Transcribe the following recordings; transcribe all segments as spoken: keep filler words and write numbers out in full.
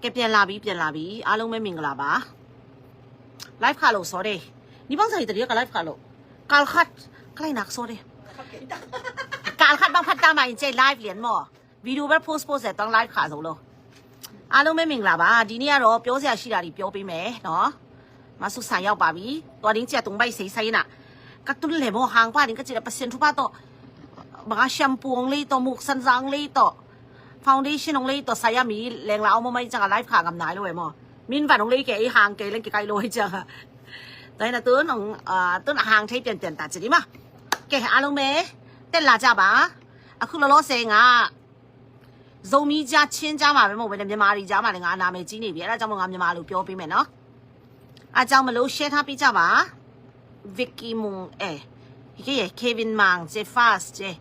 ကပြန်လာပြီ၊ ပြန်လာပြီ။ အားလုံးပဲမင်္ဂလာပါ။ Live ခါလို့စောတယ်။ ဒီပေါင်းစာကြီးတရီက live ခါလို့ ကာလ်ခတ်ကလိုက်နာစောတယ်။ ကာလ်ခတ်ဘန်ဖတ်တာမိုင်ကျဲ live လျင်မော် video ပဲ post post တဲ့ တောင်း live ခါဆိုလို့ အားလုံးပဲမင်္ဂလာပါ။ ဒီနေ့ကတော့ပြောစရာရှိတာတွေပြောပေးမယ်နော်။ မဆုဆန်ရောက်ပါပြီ။ သွားရင်းကျက်တုံးပိုက်စိတ်ဆိုင်နာကတုံးလေမော် ဟန်ပါနေကကျက် ပစင်ထူပါတော့ ဘာရှမ်ပူအောင်လေးတော့ မုတ်စန်စန်လေးတော့ foundation အောင်လေးတော့ ဆိုင်ရမီ လဲင်လာအောင်မမကြီးက live ခါကမ်နိုင်လို့ဝဲမော်။ မင်းဗန်အောင်လေးကဲ ဟန်ကဲ လဲင်ကဲ ကိုင်လို့ဝဲကျက တိုင်းနတုံးအောင် အာ တုံးအဟန်ထိပ်ပြန်ပြန်တာချင်ဒီမှာ။ ကဲ အားလုံးပဲ တက်လာကြပါ။ အခုလောလောဆယ်က ဇိုမီးကြား၊ ချင်းကြားမှာပဲမဟုတ်ဘဲနဲ့ မြန်မာတွေကြားမှာလည်း ငါနာမည်ကြီးနေပြီ။ အဲဒါကြောင့်မို့ ငါမြန်မာလိုပြောပေးမယ်နော်။ အဲဒါကြောင့်မလို့ share ထားပေးကြပါ။ Vicky Mung အဲ၊ ကဲ၊ Kevin Mang ကျဲ၊ Fast ကျဲ၊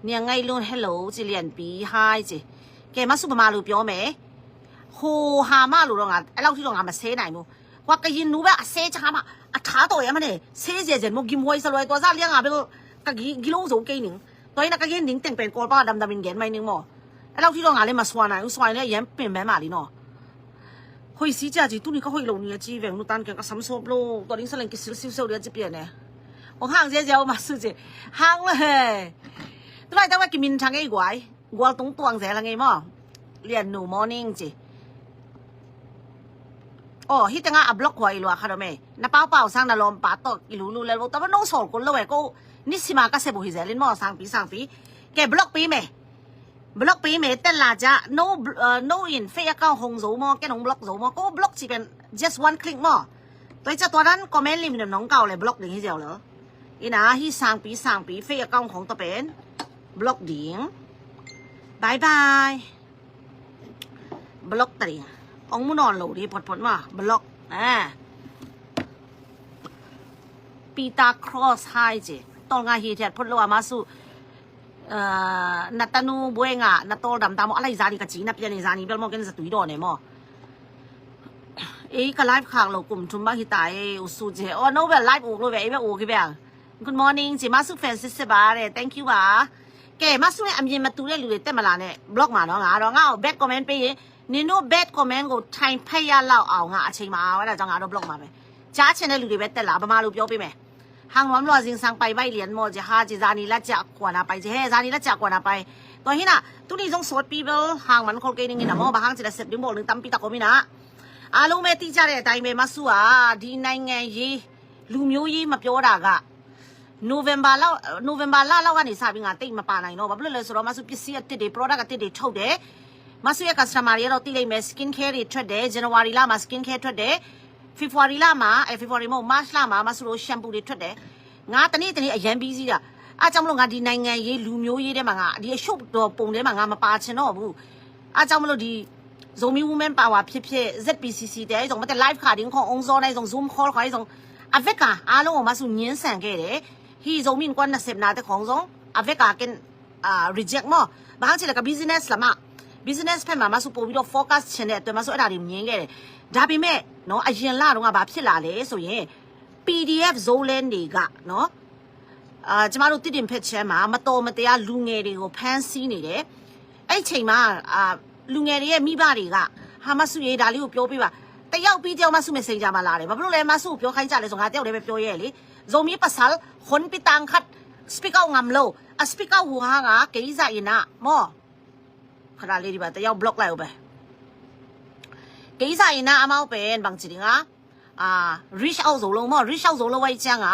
ညငိုင်လွန်း hello ကျဲ၊ လျန်ပီ hi ကျဲ။ ကဲ၊ မဆုဗမာလိုပြောမယ်။ ဟိုဟာမလို့တော့ ငါအဲ့လောက်ထိတော့ ငါမဆဲနိုင်ဘူး။ ကွာ ကရင်နူပဲ အဆဲချားမှ အထားတော့ရမနဲ့ ဆဲကျဲကျဲ မို့ ဂိမ်ဝိုင်းစလွဲသွားစားလျက် ငါပဲ ကဂီ ဂီလုံးစုံကိန်းနင်း တော်ရင် ကရင်နင်း တင်ပင်ကောပါ ဒမ်ဒမ် မင်းဂဲန်မိုင်နင်းမော်။ အဲ့လောက်ထိတော့ ငါလည်းမစွမ်းနိုင်ဘူး။ စွမ်းရင်လည်း အရမ်းပင်ပန်းပါလိမ့်နော်။ ဟိုစီကြကြီး သူ့နည်းက ဟိုလုံနေကြီးပဲ မူတန်းက ကဆမ်းစောပ်လို့ တော်ရင် စလင်က စစ်စစ်စစ် ရကြပြန်နေ။ ဟော ဟန်ကျဲကျဲ မဆုကျဲ ဟန်လေ။ သူလိုက်တော့ ကမင်းထန်ငယ်ကွာ ကွာတုံးတုံးကျဲလာငယ်မော်။ လျက်နူ morning ကျဲ။ အော် ဟိတငါအ block ခွာအီလိုအခါတော့မဲ နပေါက်ပေါက်ဆန်း နလောမ်ပါတော့ ကီလူလူလဲလို့ တပနိုးစော်ကို လောဝဲကို နစ်စီမကစဲဘူး ဟိဇဲလင်းမော် ဆန်းပီ ဆန်းပီ။ ကဲ block ပေးမယ်။ Block ပေးမယ်။ တက်လာကြ။ No, uh, no in fake account ဟိုင်ဇိုမော်။ ကဲ နုံး block ဇိုမော်။ ကို block ချီပင် just one click မော်။ ตัวจะตัวนั้น comment ลิมเนี่ย น้องเก่าเลย block ดึงให้เดียวเลย အင်းနာ ဟိ ဆန်းပီ ဆန်းပီ fake account ของตัวเป็น block ดึง bye bye block တရီအောင်မနွန်လို့ဒီ ဖတ်ဖတ်မ block အဲ ပီတာ cross ဟိုင်းကျဲ တော်ငါဟိထက် ဖတ်လို့ အမဆု အဲ နတနူဘွဲငါ နတော်ဒမ်တမော် အလိုက်ဇာနီကချီ နပြန်နေဇာနီ ဘယ်မော် ကဲ နစတူဒီးနေမော်။ အေး က live ခါလို့ ကုမ်ထုံဘဟိတၢ် အေး ဥစုကျဲ အော် no ပဲ live အိုလို့ပဲ အေး ပဲ အိုကပဲ Good morning ကျဲ မဆု fan စစ်စစ်ပါတဲ့ thank you ပါ။ ကဲ မဆုနဲ့ အမြင်မတူတဲ့လူတွေ တက်မလာနဲ့ block မှာနော်။ ငါတော့ ငါ့ကို bad comment ပေးရင် နင်တို့ bad comment ကို ထိုင်ဖတ်ရလောက်အောင် ငါအချိန်မအောင်။ အဲဒါကြောင့် ငါတော့ block မှာပဲ။ ကြားချင်တဲ့လူတွေပဲ တက်လာ။ ဗမာလိုပြောပေးမယ်။ ဟန်ဝမ်လွာဇင်ဆန်ပိုင်ပိုင်လျန်မော်ကျဲ ဟာကျဲ ဇာနီလက်ကျကွာနာပိုင်ကျဲ ဟဲ ဇာနီလက်ကျကွာနာပိုင်။ တော်ဟိနာ သူနေဆုံး short people ဟန်မန်ခေါ်ကဲနေငိနာမော် ဘာဟန်ကျဲ စက်ဒင်းဘော် နင်းတမ်းပီတကောမီနာ အားလုံးပဲသိကြတဲ့အတိုင်းပဲ မဆုက ဒီနိုင်ငံရေး လူမျိုးရေးမပြောတာက November လောက် November လလောက်ကနေစပြီး ငါသိပ်မပါနိုင်တော့။ ဘာဖြစ်လို့လဲဆိုတော့ မဆု ပစ္စည်းအသစ်တွေ product အသစ်တွေထုတ်တယ်။ မဆုရဲ့ customer တွေကတော့သိလိမ့်မယ်။ Skin care တွေထွက်တယ်။ January လမှာ skin care ထွက်တယ်။ February လမှာ အဲ February မဟုတ် March လမှာ မဆုတို့ shampoo တွေထွက်တယ်။ ငါတနေ့တနေ့အရမ်း busy တာ။ အဲဒါကြောင့်မလို့ ငါဒီနိုင်ငံရေး လူမျိုးရေးထဲမှာ ငါဒီအရှုပ်တော်ပုံထဲမှာ ငါမပါချင်တော့ဘူး။ အဲဒါကြောင့်မလို့ ဒီ Zomi Women Power ဖြစ်ဖြစ် Z P C C တဲ့ အဲဒါကြောင့်မလို့ live ခါဒီခေါင်း အောင်စော် နဲ့ အဲဒါကြောင့် Zoom call ခါ အဲဒါကြောင့် အဝဲက အားလုံးကို မဆု ငြင်းဆန်ခဲ့တယ်။ ဟိ Zomi ကွန်း နှစ်ဆယ်နာ တဲ့ခေါင်းဆောင် အဝဲက ကင် အာ reject မော်။ ဘာလို့လဲက business လမ business ဘက်မှာ မဆုပို့ပြီးတော့ focus ချင်တဲ့အတွက် မဆုအဲ့ဒါတွေမြင်ခဲ့တယ်။ ဒါပေမဲ့နော် အရင်လတုန်းကဘာဖြစ်လာလဲဆိုရင် P D F Zoland တွေကနော် အာ ကျမတို့ တစ်တင်ဖက်ချမ်းမှာ မတော်မတရားလူငယ်တွေကို ဖမ်းဆီးနေတယ်။ အဲ့ချိန်မှာ အာ လူငယ်တွေရဲ့မိဘတွေက ဟာ မဆုရေ ဒါလေးကိုပြောပေးပါ။ တယောက်ပြီးတယောက် မဆု Messenger မှာလာတယ်။ ဘာဖြစ်လို့လဲ မဆုကိုပြောခိုင်းကြလဲဆို ငါတယောက်တည်းပဲပြောရဲလေ။ Zomi Pasal ခွန်ပီတန်ခတ် speak out ငမ်လို့ အ speak out ဟူဟာငါ ကိစ္စအင်နာမော်။ ခဏလေးဒီပါ တယောက် block လိုက်အောင်ပဲ။ ကိစ္စအင်နာအမော်ပဲ ဘင်ချီဒီငါ အာ reach out ဆိုလို့မော် reach out ဆိုလို့ဝဲချင်ငါ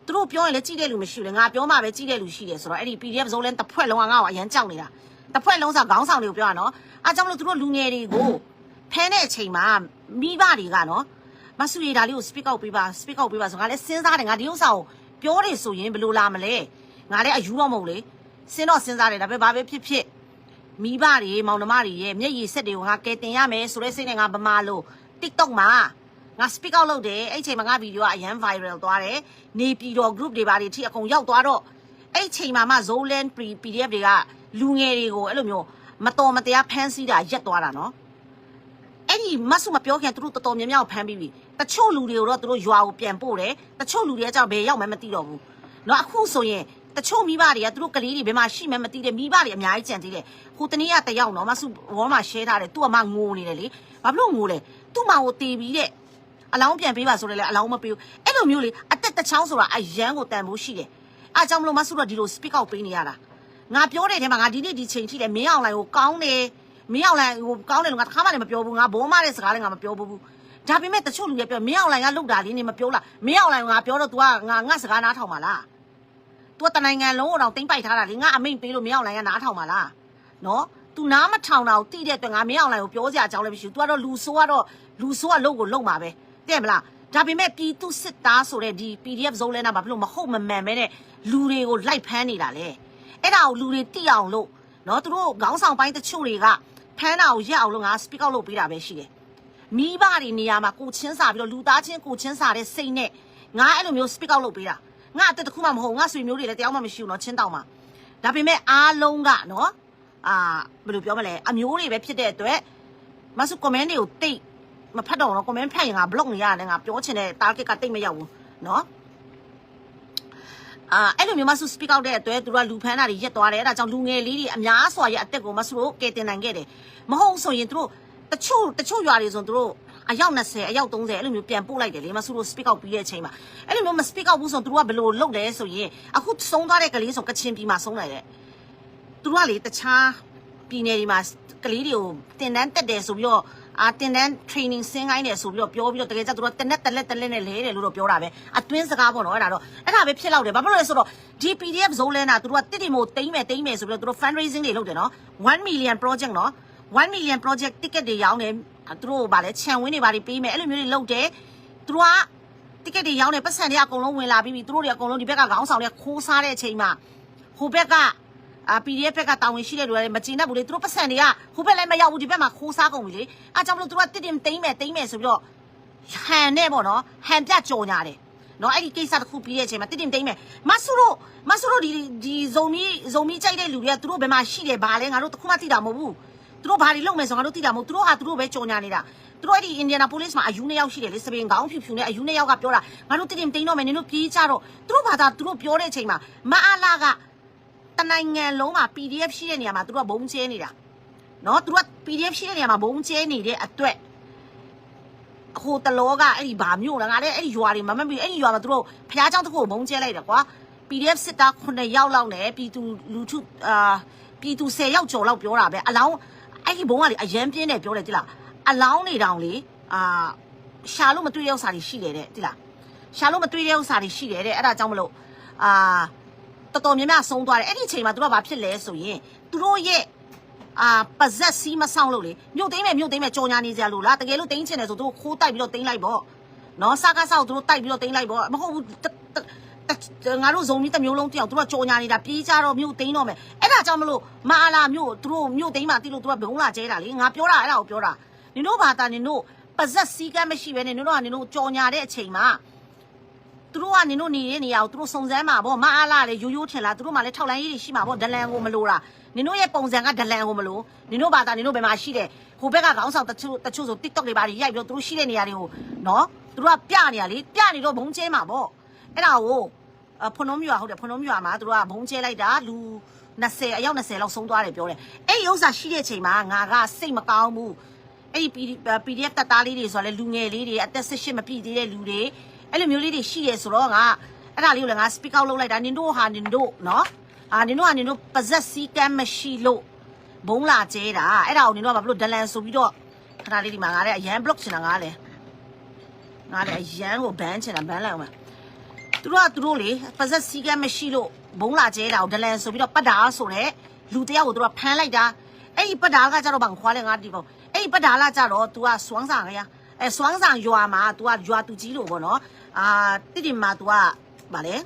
သူတို့ပြောရင်လည်းကြည့်တဲ့လူမရှိဘူးလေ။ ငါပြောမှပဲကြည့်တဲ့လူရှိတယ်ဆိုတော့ အဲ့ဒီ P D F Zoland တစ်ဖွဲ့လုံးက ငါ့ကိုအရမ်းကြောက်နေတာ။ တစ်ဖွဲ့လုံးဆိုတာ ခေါင်းဆောင်တွေကိုပြောတာနော်။ အဲဒါကြောင့်မလို့ သူတို့လူငယ်တွေကို ဖမ်းတဲ့အချိန်မှာ မိဘတွေကနော် မဆုရေ ဒါလေးကို speak out ပေးပါ speak out ပေးပါဆို ငါလည်းစဉ်းစားတယ်။ ငါဒီဥစ္စာကိုပြောတယ်ဆိုရင် ဘယ်လိုလာမလဲ။ ငါလည်းအယူတော့မဟုတ်လေ။ စဉ်းတော့စဉ်းစားတယ်။ ဒါပေမဲ့ ဘာပဲဖြစ်ဖြစ် မိဘတွေ မောင်နှမတွေရဲ့မျက်ရည်စက်တွေကို ငါကယ်တင်ရမယ်ဆိုတဲ့စိတ်နဲ့ ငါဗမာလို TikTok မှာ ငါ speak out လုပ်တယ်။ အဲ့ချိန်မှာ ငါ video ကအရမ်း viral သွားတယ်။ နေပြည်တော် group တွေဘာတွေထိ အကုန်ရောက်သွားတော့ အဲ့ချိန်မှာမှ Zoland P- PDF တွေက လူငယ်တွေကို အဲ့လိုမျိုး မတော်မတရား ဖမ်းဆီးတာ ရပ်သွားတာနော်။ အဲ့ဒီ မဆုမပြောခင် သူတို့တော်တော်များများကို ဖမ်းပြီးပြီ။ တချို့လူတွေကိုတော့ သူတို့ရွာကိုပြန်ပို့တယ်။ တချို့လူတွေကကျတော့ ဘယ်ရောက်မှန်းမသိတော့ဘူးနော်။ အခုဆိုရင် တချို့မိဘတွေက သူတို့ကလေးတွေ ဘယ်မှာရှိမှန်းမသိတဲ့ မိဘတွေအများကြီးကျန်သေးတယ်။ ဟိုတနေ့ကတယောက်နော် မဆုဝေါ်မှာ share ထားတယ်။ သူ့အမငိုနေတယ်လေ။ ဘာဖြစ်လို့ငိုလဲ။ သူ့မကိုသေပြီတဲ့။ အလောင်းပြန်ပေးပါဆိုတယ်လေ အလောင်းမပေးဘူး။ အဲ့လိုမျိုးလေ အသက်တစ်ချောင်းဆိုတာ အရမ်းကိုတန်ဖိုးရှိတယ်။ အဲဒါကြောင့်မလို့ မဆုတော့ ဒီလို speak out ပေးနေရတာ။ ငါပြောတဲ့ထဲမှာ ငါဒီနေ့ဒီချိန်ထိလည်း မင်းအောင်လှိုင်ကိုကောင်းတယ်။ မင်းအောင်လှိုင်ကိုကောင်းတယ်လို့ ငါတစ်ခါမှလည်းမပြောဘူး။ ငါဘောမတဲ့စကားလည်း ငါမပြောဘူး။ ဒါပေမဲ့ တချို့လူတွေပြော မင်းအောင်လှိုင်ကလုပ်တာလေးနဲ့ မပြောလား။ မင်းအောင်လှိုင်ကို ငါပြောတော့ तू က ငါ ငါ့စကားနားထောင်ပါလား။ तू က တစ်နိုင်ငံလုံးကိုတောင် သိမ်းပိုက်ထားတာလေ။ ငါအမိန့်ပေးလို့ မင်းအောင်လှိုင်က နားထောင်ပါလား။ နော်။ तू နားမထောင်တာကိုသိတဲ့အတွက် ငါ မင်းအောင်လှိုင်ကို ပြောစရာအကြောင်းလည်းမရှိဘူး။ तू ကတော့ လူဆိုးကတော့ လူဆိုးအလုပ်ကိုလုပ်မှာပဲ။ သိရမလား။ ဒါပေမဲ့ ပြည်သူ့စစ်သားဆိုတဲ့ ဒီ PDF Zoland က ဘာဖြစ်လို့ မဟုတ်မမှန်ပဲနဲ့ လူတွေကို လိုက်ဖမ်းနေတာလဲ။ အဲ့ဒါကို လူတွေသိအောင်လို့နော်။ သူတို့ခေါင်းဆောင်ပိုင်းတချို့တွေက ဖမ်းတာကိုရပ်အောင်လို့ ငါ speak out လုပ်ပေးတာပဲရှိတယ်။ မိဘတွေနေရာမှာ ကိုယ်ချင်းစာပြီးတော့ လူသားချင်းကိုယ်ချင်းစာတဲ့စိတ်နဲ့ ငါအဲ့လိုမျိုး speak out လုပ်ပေးတာ။ ငါအသက်တစ်ခုမှမဟုတ်ဘူး။ ငါဆွေမျိုးတွေလည်း တယောက်မှမရှိဘူးနော်။ ချင်းတောင်မှာ။ ဒါပေမဲ့ အားလုံးကနော် အာ ဘယ်လိုပြောမလဲ။ အမျိုးတွေပဲဖြစ်တဲ့အတွက် မဆု comment တွေကို သိပ်မဖတ်တော့ဘူးနော်။ comment ဖတ်ရင် ငါ block နေရတယ်။ ငါပြောချင်တဲ့ target က သိပ်မရောက်ဘူးနော်။ အာ အဲ့လိုမျိုး မဆု speak out တဲ့အတွက် သူတို့က လူဖမ်းတာတွေရပ်သွားတယ်။ အဲ့ဒါကြောင့် လူငယ်လေးတွေအများစွာရဲ့အသက်ကို မဆုတို့ ကယ်တင်နိုင်ခဲ့တယ်။ မဟုတ်ဘူးဆိုရင် သူတို့ တချို့ တချို့ရွာတွေဆို သူတို့ အယောက်နှစ်ဆယ် အယောက်သုံးဆယ် အဲ့လိုမျိုး ပြန်ပို့လိုက်တယ်လေ။ မဆုတို့ speak out ပြီးတဲ့အချိန်မှာ အဲ့လိုမျိုး မ speak out ဘူးဆို သူတို့က ဘယ်လိုလုပ်လဲဆိုရင် အခုဆုံးသွားတဲ့ကလေးဆို ကချင်ပြည်မှာဆုံးတယ်တဲ့။ သူတို့ကလေ တခြားပြည်နယ်တွေမှာ ကလေးတွေကို သင်တန်းတက်တယ်ဆိုပြီးတော့ အာ သင်တန်း training ဆင်းခိုင်းတယ်ဆိုပြီးတော့ ပြောပြီးတော့ တကယ်ကျ သူတို့က သေနတ်တစ်လက်တစ်လက်နဲ့ လဲတယ်လို့တော့ ပြောတာပဲ။ အတွင်းစကားပေါ့နော်။ အဲ့ဒါတော့ အဲ့ဒါပဲဖြစ်လောက်တယ်။ ဘာဖြစ်လို့လဲဆိုတော့ ဒီ PDF Zoland က သူတို့က သစ်တီမူး သိမ်းမယ် သိမ်းမယ်ဆိုပြီးတော့ သူတို့ fundraising တွေလုပ်တယ်နော်။ one million project နော်။ one million project ticket တွေရောင်းတယ်။ သူတို့ ဘာလဲ ခြံဝင်းတွေ ဘာတွေပေးမယ် အဲ့လိုမျိုးတွေလုပ်တယ်။ သူတို့က ticket တွေရောင်းတယ်။ ပိုက်ဆံတွေ အကုန်လုံးဝင်လာပြီးပြီ။ သူတို့တွေ အကုန်လုံး ဒီဘက်က ခေါင်းဆောင်တွေက ခိုးစားတဲ့အချိန်မှာ ဟိုဘက်က အာ PDF ဘက်က တာဝန်ရှိတဲ့လူတွေကလည်း မကျေနပ်ဘူးလေ။ သူတို့ပိုက်ဆံတွေက ဟိုဘက်လည်းမရောက်ဘူး။ ဒီဘက်မှာ ခိုးစားကုန်ပြီလေ။ အဲဒါကြောင့်မလို့ သူတို့က သစ်တီမူး သိမ်းမယ် သိမ်းမယ်ဆိုပြီးတော့ ဟန်နဲ့ပေါ့နော်။ ဟန်ပြကြော်ညာတယ်နော်။ အဲ့ဒီကိစ္စတစ်ခုပြီးတဲ့အချိန်မှာ သစ်တီမူး သိမ်းမယ်။ မဆုတို့ မဆုတို့ ဒီ ဒီ ဇိုမီး ဇိုမီး ကြိုက်တဲ့လူတွေက သူတို့ဘယ်မှာရှိတယ် ဘာလဲ ငါတို့တစ်ခုမှသိတာမဟုတ်ဘူး။ သူတို့ဘာတွေလုပ်မယ်ဆို ငါတို့သိတာမဟုတ်။ သူတို့ဟာသူတို့ပဲကြော်ညာနေတာ။ သူတို့အဲ့ဒီ Indianapolis မှာ အယူနှစ်ယောက်ရှိတယ်လေ။ စပင်ခေါင်းဖြူဖြူနဲ့ အယူနှစ်ယောက်ကပြောတာ ငါတို့ သစ်တီမူး သိမ်းတော့မယ် နင်တို့ပြေးကြတော့။ သူတို့ဘာသာသူတို့ပြောတဲ့အချိန်မှာ မအလက တစ်နိုင်ငံလုံးမှာ PDF ရှိတဲ့နေရာမှာ သူတို့က ဗုံးကျဲနေတာနော်။ သူတို့က PDF ရှိတဲ့နေရာမှာ ဗုံးကျဲနေတဲ့အတွက် ဟိုတလောက အဲ့ဒီဘာမြို့လဲ ငါလည်းအဲ့ဒီရွာတွေမှာ မမီ အဲ့ဒီရွာမှာ သူတို့ဘုရားကျောင်းတစ်ခုကို ဗုံးကျဲလိုက်တယ်ကွာ။ PDF စစ်သားခုနှစ်ယောက်လောက်နဲ့ ပြည်သူလူထု အာ ပြည်သူဆယ်ယောက်ကျော်လောက် ပြောတာပဲ။ အလောင်း အဲ့ဒီဗုံးကလေ အရမ်းပြင်းတယ်ပြောတယ် သိလား။ အလောင်းတွေတောင်လေ အာ ရှာလို့မတွေ့တဲ့ဥစ္စာတွေရှိတယ်တဲ့ သိလား။ ရှာလို့မတွေ့တဲ့ဥစ္စာတွေရှိတယ်တဲ့။ အဲ့ဒါကြောင့်မလို့ အာ တော်တော်များများဆုံးသွားတယ်။ အဲ့ဒီအချိန်မှာ သူတို့က ဘာဖြစ်လဲဆိုရင် သူတို့ရဲ့ အာ ပါးစပ်စည်းမစောင့်လို့လေ။ မြို့သိမ်းမယ် မြို့သိမ်းမယ် ကြော်ညာနေစရာလိုလား။ တကယ်လို့ သိမ်းချင်တယ်ဆို သူတို့ ခိုးတိုက်ပြီးတော့ သိမ်းလိုက်ပေါ့နော်။ စကစကို သူတို့ တိုက်ပြီးတော့ သိမ်းလိုက်ပေါ့။ မဟုတ်ဘူး။ တ- တ- တ- ငါတို့ ဇိုမီး တစ်မျိုးလုံးသိအောင် သူတို့က ကြော်ညာနေတာ။ ပြေးကြတော့ မြို့သိမ်းတော့မယ်။ အဲ့ဒါကြောင့်မလို့ မအလမြို့ သူတို့ မြို့သိမ်းမှာသိလို့ သူတို့က ဗုံးလာကျဲတာလေ။ ငါပြောတာ အဲ့ဒါကိုပြောတာ။ နင်တို့ဘာသာ နင်တို့ ပါးစပ်စည်းကမ်းမရှိဘဲနဲ့ နင်တို့က နင်တို့ ကြော်ညာတဲ့အချိန်မှာ သူတို့က နင်တို့နေတဲ့နေရာကို သူတို့ စုံစမ်းမှာပေါ့။ မအလလည်း ရိုးရိုးထင်လား။ သူတို့မှာလည်း ထောက်လှမ်းရေးတွေရှိမှာပေါ့။ ဒလန်ကိုမလိုတာ။ နင်တို့ရဲ့ပုံစံက ဒလန်ကိုမလို။ နင်တို့ဘာသာ နင်တို့ဘယ်မှာရှိတယ်။ ဟိုဘက်က ခေါင်းဆောင်တချို့ တချို့ဆို TikTok တွေ ဘာတွေ ရိုက်ပြီးတော့ သူတို့ရှိတဲ့နေရာတွေကိုနော် သူတို့က ပြနေတာလေ။ ပြနေတော့ ဗုံးကျဲမှာပေါ့။ အဲ့ဒါကို အ ဖနွမ်းရွာ ဟုတ်တယ်။ ဖနွမ်းရွာမှာ သူတို့က ဗုံးကျဲလိုက်တာ လူနှစ်ဆယ် အယောက်နှစ်ဆယ်လောက် ဆုံးသွားတယ်ပြောတယ်။ အဲ့ဒီဥစ္စာရှိတဲ့အချိန်မှာ ငါက စိတ်မကောင်းဘူး။ အဲ့ဒီ PD- PDF တပ်သားလေးတွေဆိုတာလည်း လူငယ်လေးတွေ၊ အသက်ဆယ့်ရှစ်မပြည့်သေးတဲ့လူတွေ၊ အဲ့လိုမျိုးလေးတွေရှိတယ်ဆိုတော့ ငါအဲ့ဒါလေးကိုလည်း ငါ speak out လုပ်လိုက်တာ။ နင်တို့ဟာ နင်တို့နော်၊ အာ၊ နင်တို့ဟာ နင်တို့ ပါးစပ်စည်းကမ်းမရှိလို့ ဗုံးလာကျဲတာ။ အဲ့ဒါကို နင်တို့က ဘာဖြစ်လို့ ဒလန်ဆိုပြီးတော့၊ ခဏလေး ဒီမှာ ငါလည်း အရမ်း block ချင်တာ။ ငါလည်း ငါလည်း အရမ်းကို ban ချင်တာ။ ban လိုက်အောင်ပါ။ သူတို့က သူတို့လေ၊ ပါးစပ်စည်းကမ်းမရှိလို့ ဗုံးလာကျဲတာကို ဒလန်ဆိုပြီးတော့ ပတ်တာဆိုတဲ့ လူတစ်ယောက်ကို သူတို့က ဖမ်းလိုက်တာ။ အဲ့ဒီပတ်တာကကျတော့ ဘာခွါလဲ ငါဒီကောင်။ အဲ့ဒီပတ်တာကကျတော့ သူက စွမ်းဆောင်ရ၊ အဲ၊ စွမ်းဆောင်ရွာမှာ သူက ရွာသူကြီးလိုပေါ့နော်။ အာ၊ တစ်တင်မှာ သူက ဘာလဲ၊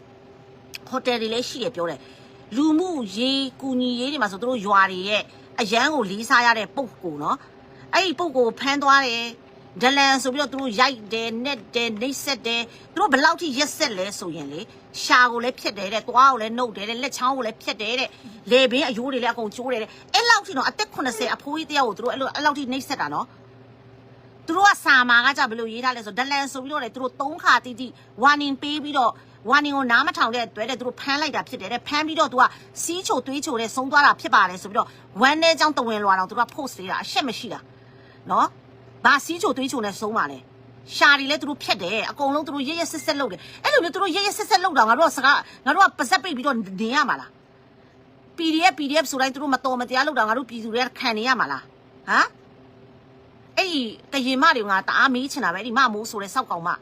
hotel တွေလည်းရှိတယ်ပြောတယ်။ လူမှုရေးကူညီရေးတွေမှာဆို သူတို့ရွာတွေရဲ့အရမ်းကိုလေးစားရတဲ့ပုဂ္ဂိုလ်နော်။ အဲ့ဒီပုဂ္ဂိုလ်ကို ဖမ်းသွားတယ်။ ဒလန်ဆိုပြီးတော့ သူတို့ရိုက်တယ်၊ နက်တယ်၊ နှိပ်စက်တယ်။ သူတို့ဘယ်လောက်ထိရက်စက်လဲဆိုရင်လေ၊ ရှာကိုလည်းဖြတ်တယ်တဲ့၊ သွားကိုလည်းနုတ်တယ်တဲ့၊ လက်ချောင်းကိုလည်းဖြတ်တယ်တဲ့၊ လည်ပင်းအရိုးတွေလည်း အကုန်ကျိုးတယ်တဲ့။ အဲ့လောက်ထိနော်၊ အသက်ခုနှစ်ဆယ်အဖိုးကြီးတစ်ယောက်ကို သူတို့အဲ့လို၊ အဲ့လောက်ထိနှိပ်စက်တာနော်။ သူတို့က စာမှာက ကြဘယ်လိုရေးထားလဲဆို၊ ဒလန်ဆိုပြီးတော့လေ၊ သူတို့သုံးခါတိတိ warning ပေးပြီးတော့ warning ကိုနားမထောင်တဲ့အတွက်တဲ့ သူတို့ဖမ်းလိုက်တာဖြစ်တယ်တဲ့။ ဖမ်းပြီးတော့ သူကဆီးချိုသွေးချိုနဲ့ဆုံးသွားတာဖြစ်ပါတယ်ဆိုပြီးတော့ ဝမ်းနည်းကြောင်း သဝင်လွှာတောင် သူတို့က post သေးတာ အရှက်မရှိတာနော်။ ဘာဆီးချိုသွေးချိုနဲ့ဆုံးပါလဲ။ ရှာတွေလည်း သူတို့ဖျက်တယ်။ အကုန်လုံး သူတို့ ရက်ရက်စက်စက်လုပ်တယ်။ အဲ့လိုမျိုး သူတို့ ရက်ရက်စက်စက်လုပ်တာ ငါတို့ကစကား ငါတို့ကပါးစပ်ပိတ်ပြီးတော့ နေရမှာလား။ PDF PDF ဆိုတိုင်း သူတို့မတော်မတရားလုပ်တာ ငါတို့ပြည်သူတွေကခံနေရမှာလား။ ဟမ်။ အဲ့ဒီကရင်မတွေကို ငါတအားမေးချင်တာပဲ။ အဲ့ဒီမမိုးဆိုတဲ့ စောက်ကောင်မ၊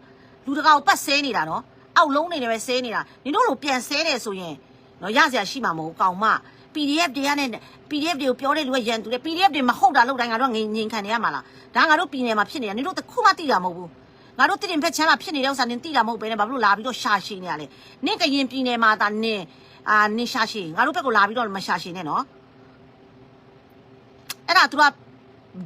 လူတကာကိုပတ်စဲနေတာနော်။ အောက်လုံးနေနဲ့ပဲစဲနေတာ။ နင်တို့လိုပြန်စဲတယ်ဆိုရင်နော် ရစရာရှိမှာမဟုတ်ဘူး ကောင်မ။ PDF တွေကနဲ့ PDF တွေကိုပြောတဲ့လူကရန်သူတဲ့။ PDF တွေမဟုတ်တာလုပ်တိုင်း ငါတို့ကငြိမ်ငြိမ်ခံနေရမှာလား။ ဒါကငါတို့ပြည်နယ်မှာဖြစ်နေတာ နင်တို့တခုမှသိတာမဟုတ်ဘူး။ ငါတို့သစ်ပင်ဖက်ခြမ်းမှာဖြစ်နေတဲ့ဥစ္စာ နင်သိတာမဟုတ်ဘဲနဲ့ ဘာဖြစ်လို့လာပြီးတော့ရှာရှည်နေရလဲ။ နင်ကရင်ပြည်နယ်မှာသာနင် အာ နင်ရှာရှည်၊ ငါတို့ဘက်ကိုလာပြီးတော့မရှာရှည်နဲ့နော်။ အဲ့ဒါ သူတို့က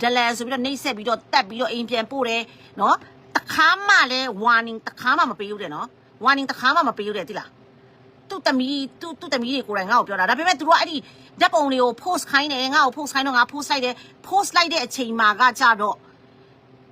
ဒလန်ဆိုပြီးတော့ နှိပ်စက်ပြီးတော့ သတ်ပြီးတော့ အိမ်ပြန်ပို့တယ်နော်။ တခါမှလည်း warning တခါမှမပေးဘူးတဲ့နော်။ warning တခါမှမပေးဘူးတဲ့ သိလား။ သူ့သမီး၊ သူ့၊ သူ့သမီးတွေကိုယ်တိုင် ငါ့ကိုပြောတာ။ ဒါပေမဲ့ သူတို့က အဲ့ဒီဓာတ်ပုံတွေကို post ခိုင်းတယ်၊ ငါ့ကို post ခိုင်းတော့ ငါ post လိုက်တယ်။ post လိုက်တဲ့အချိန်မှာကကြတော့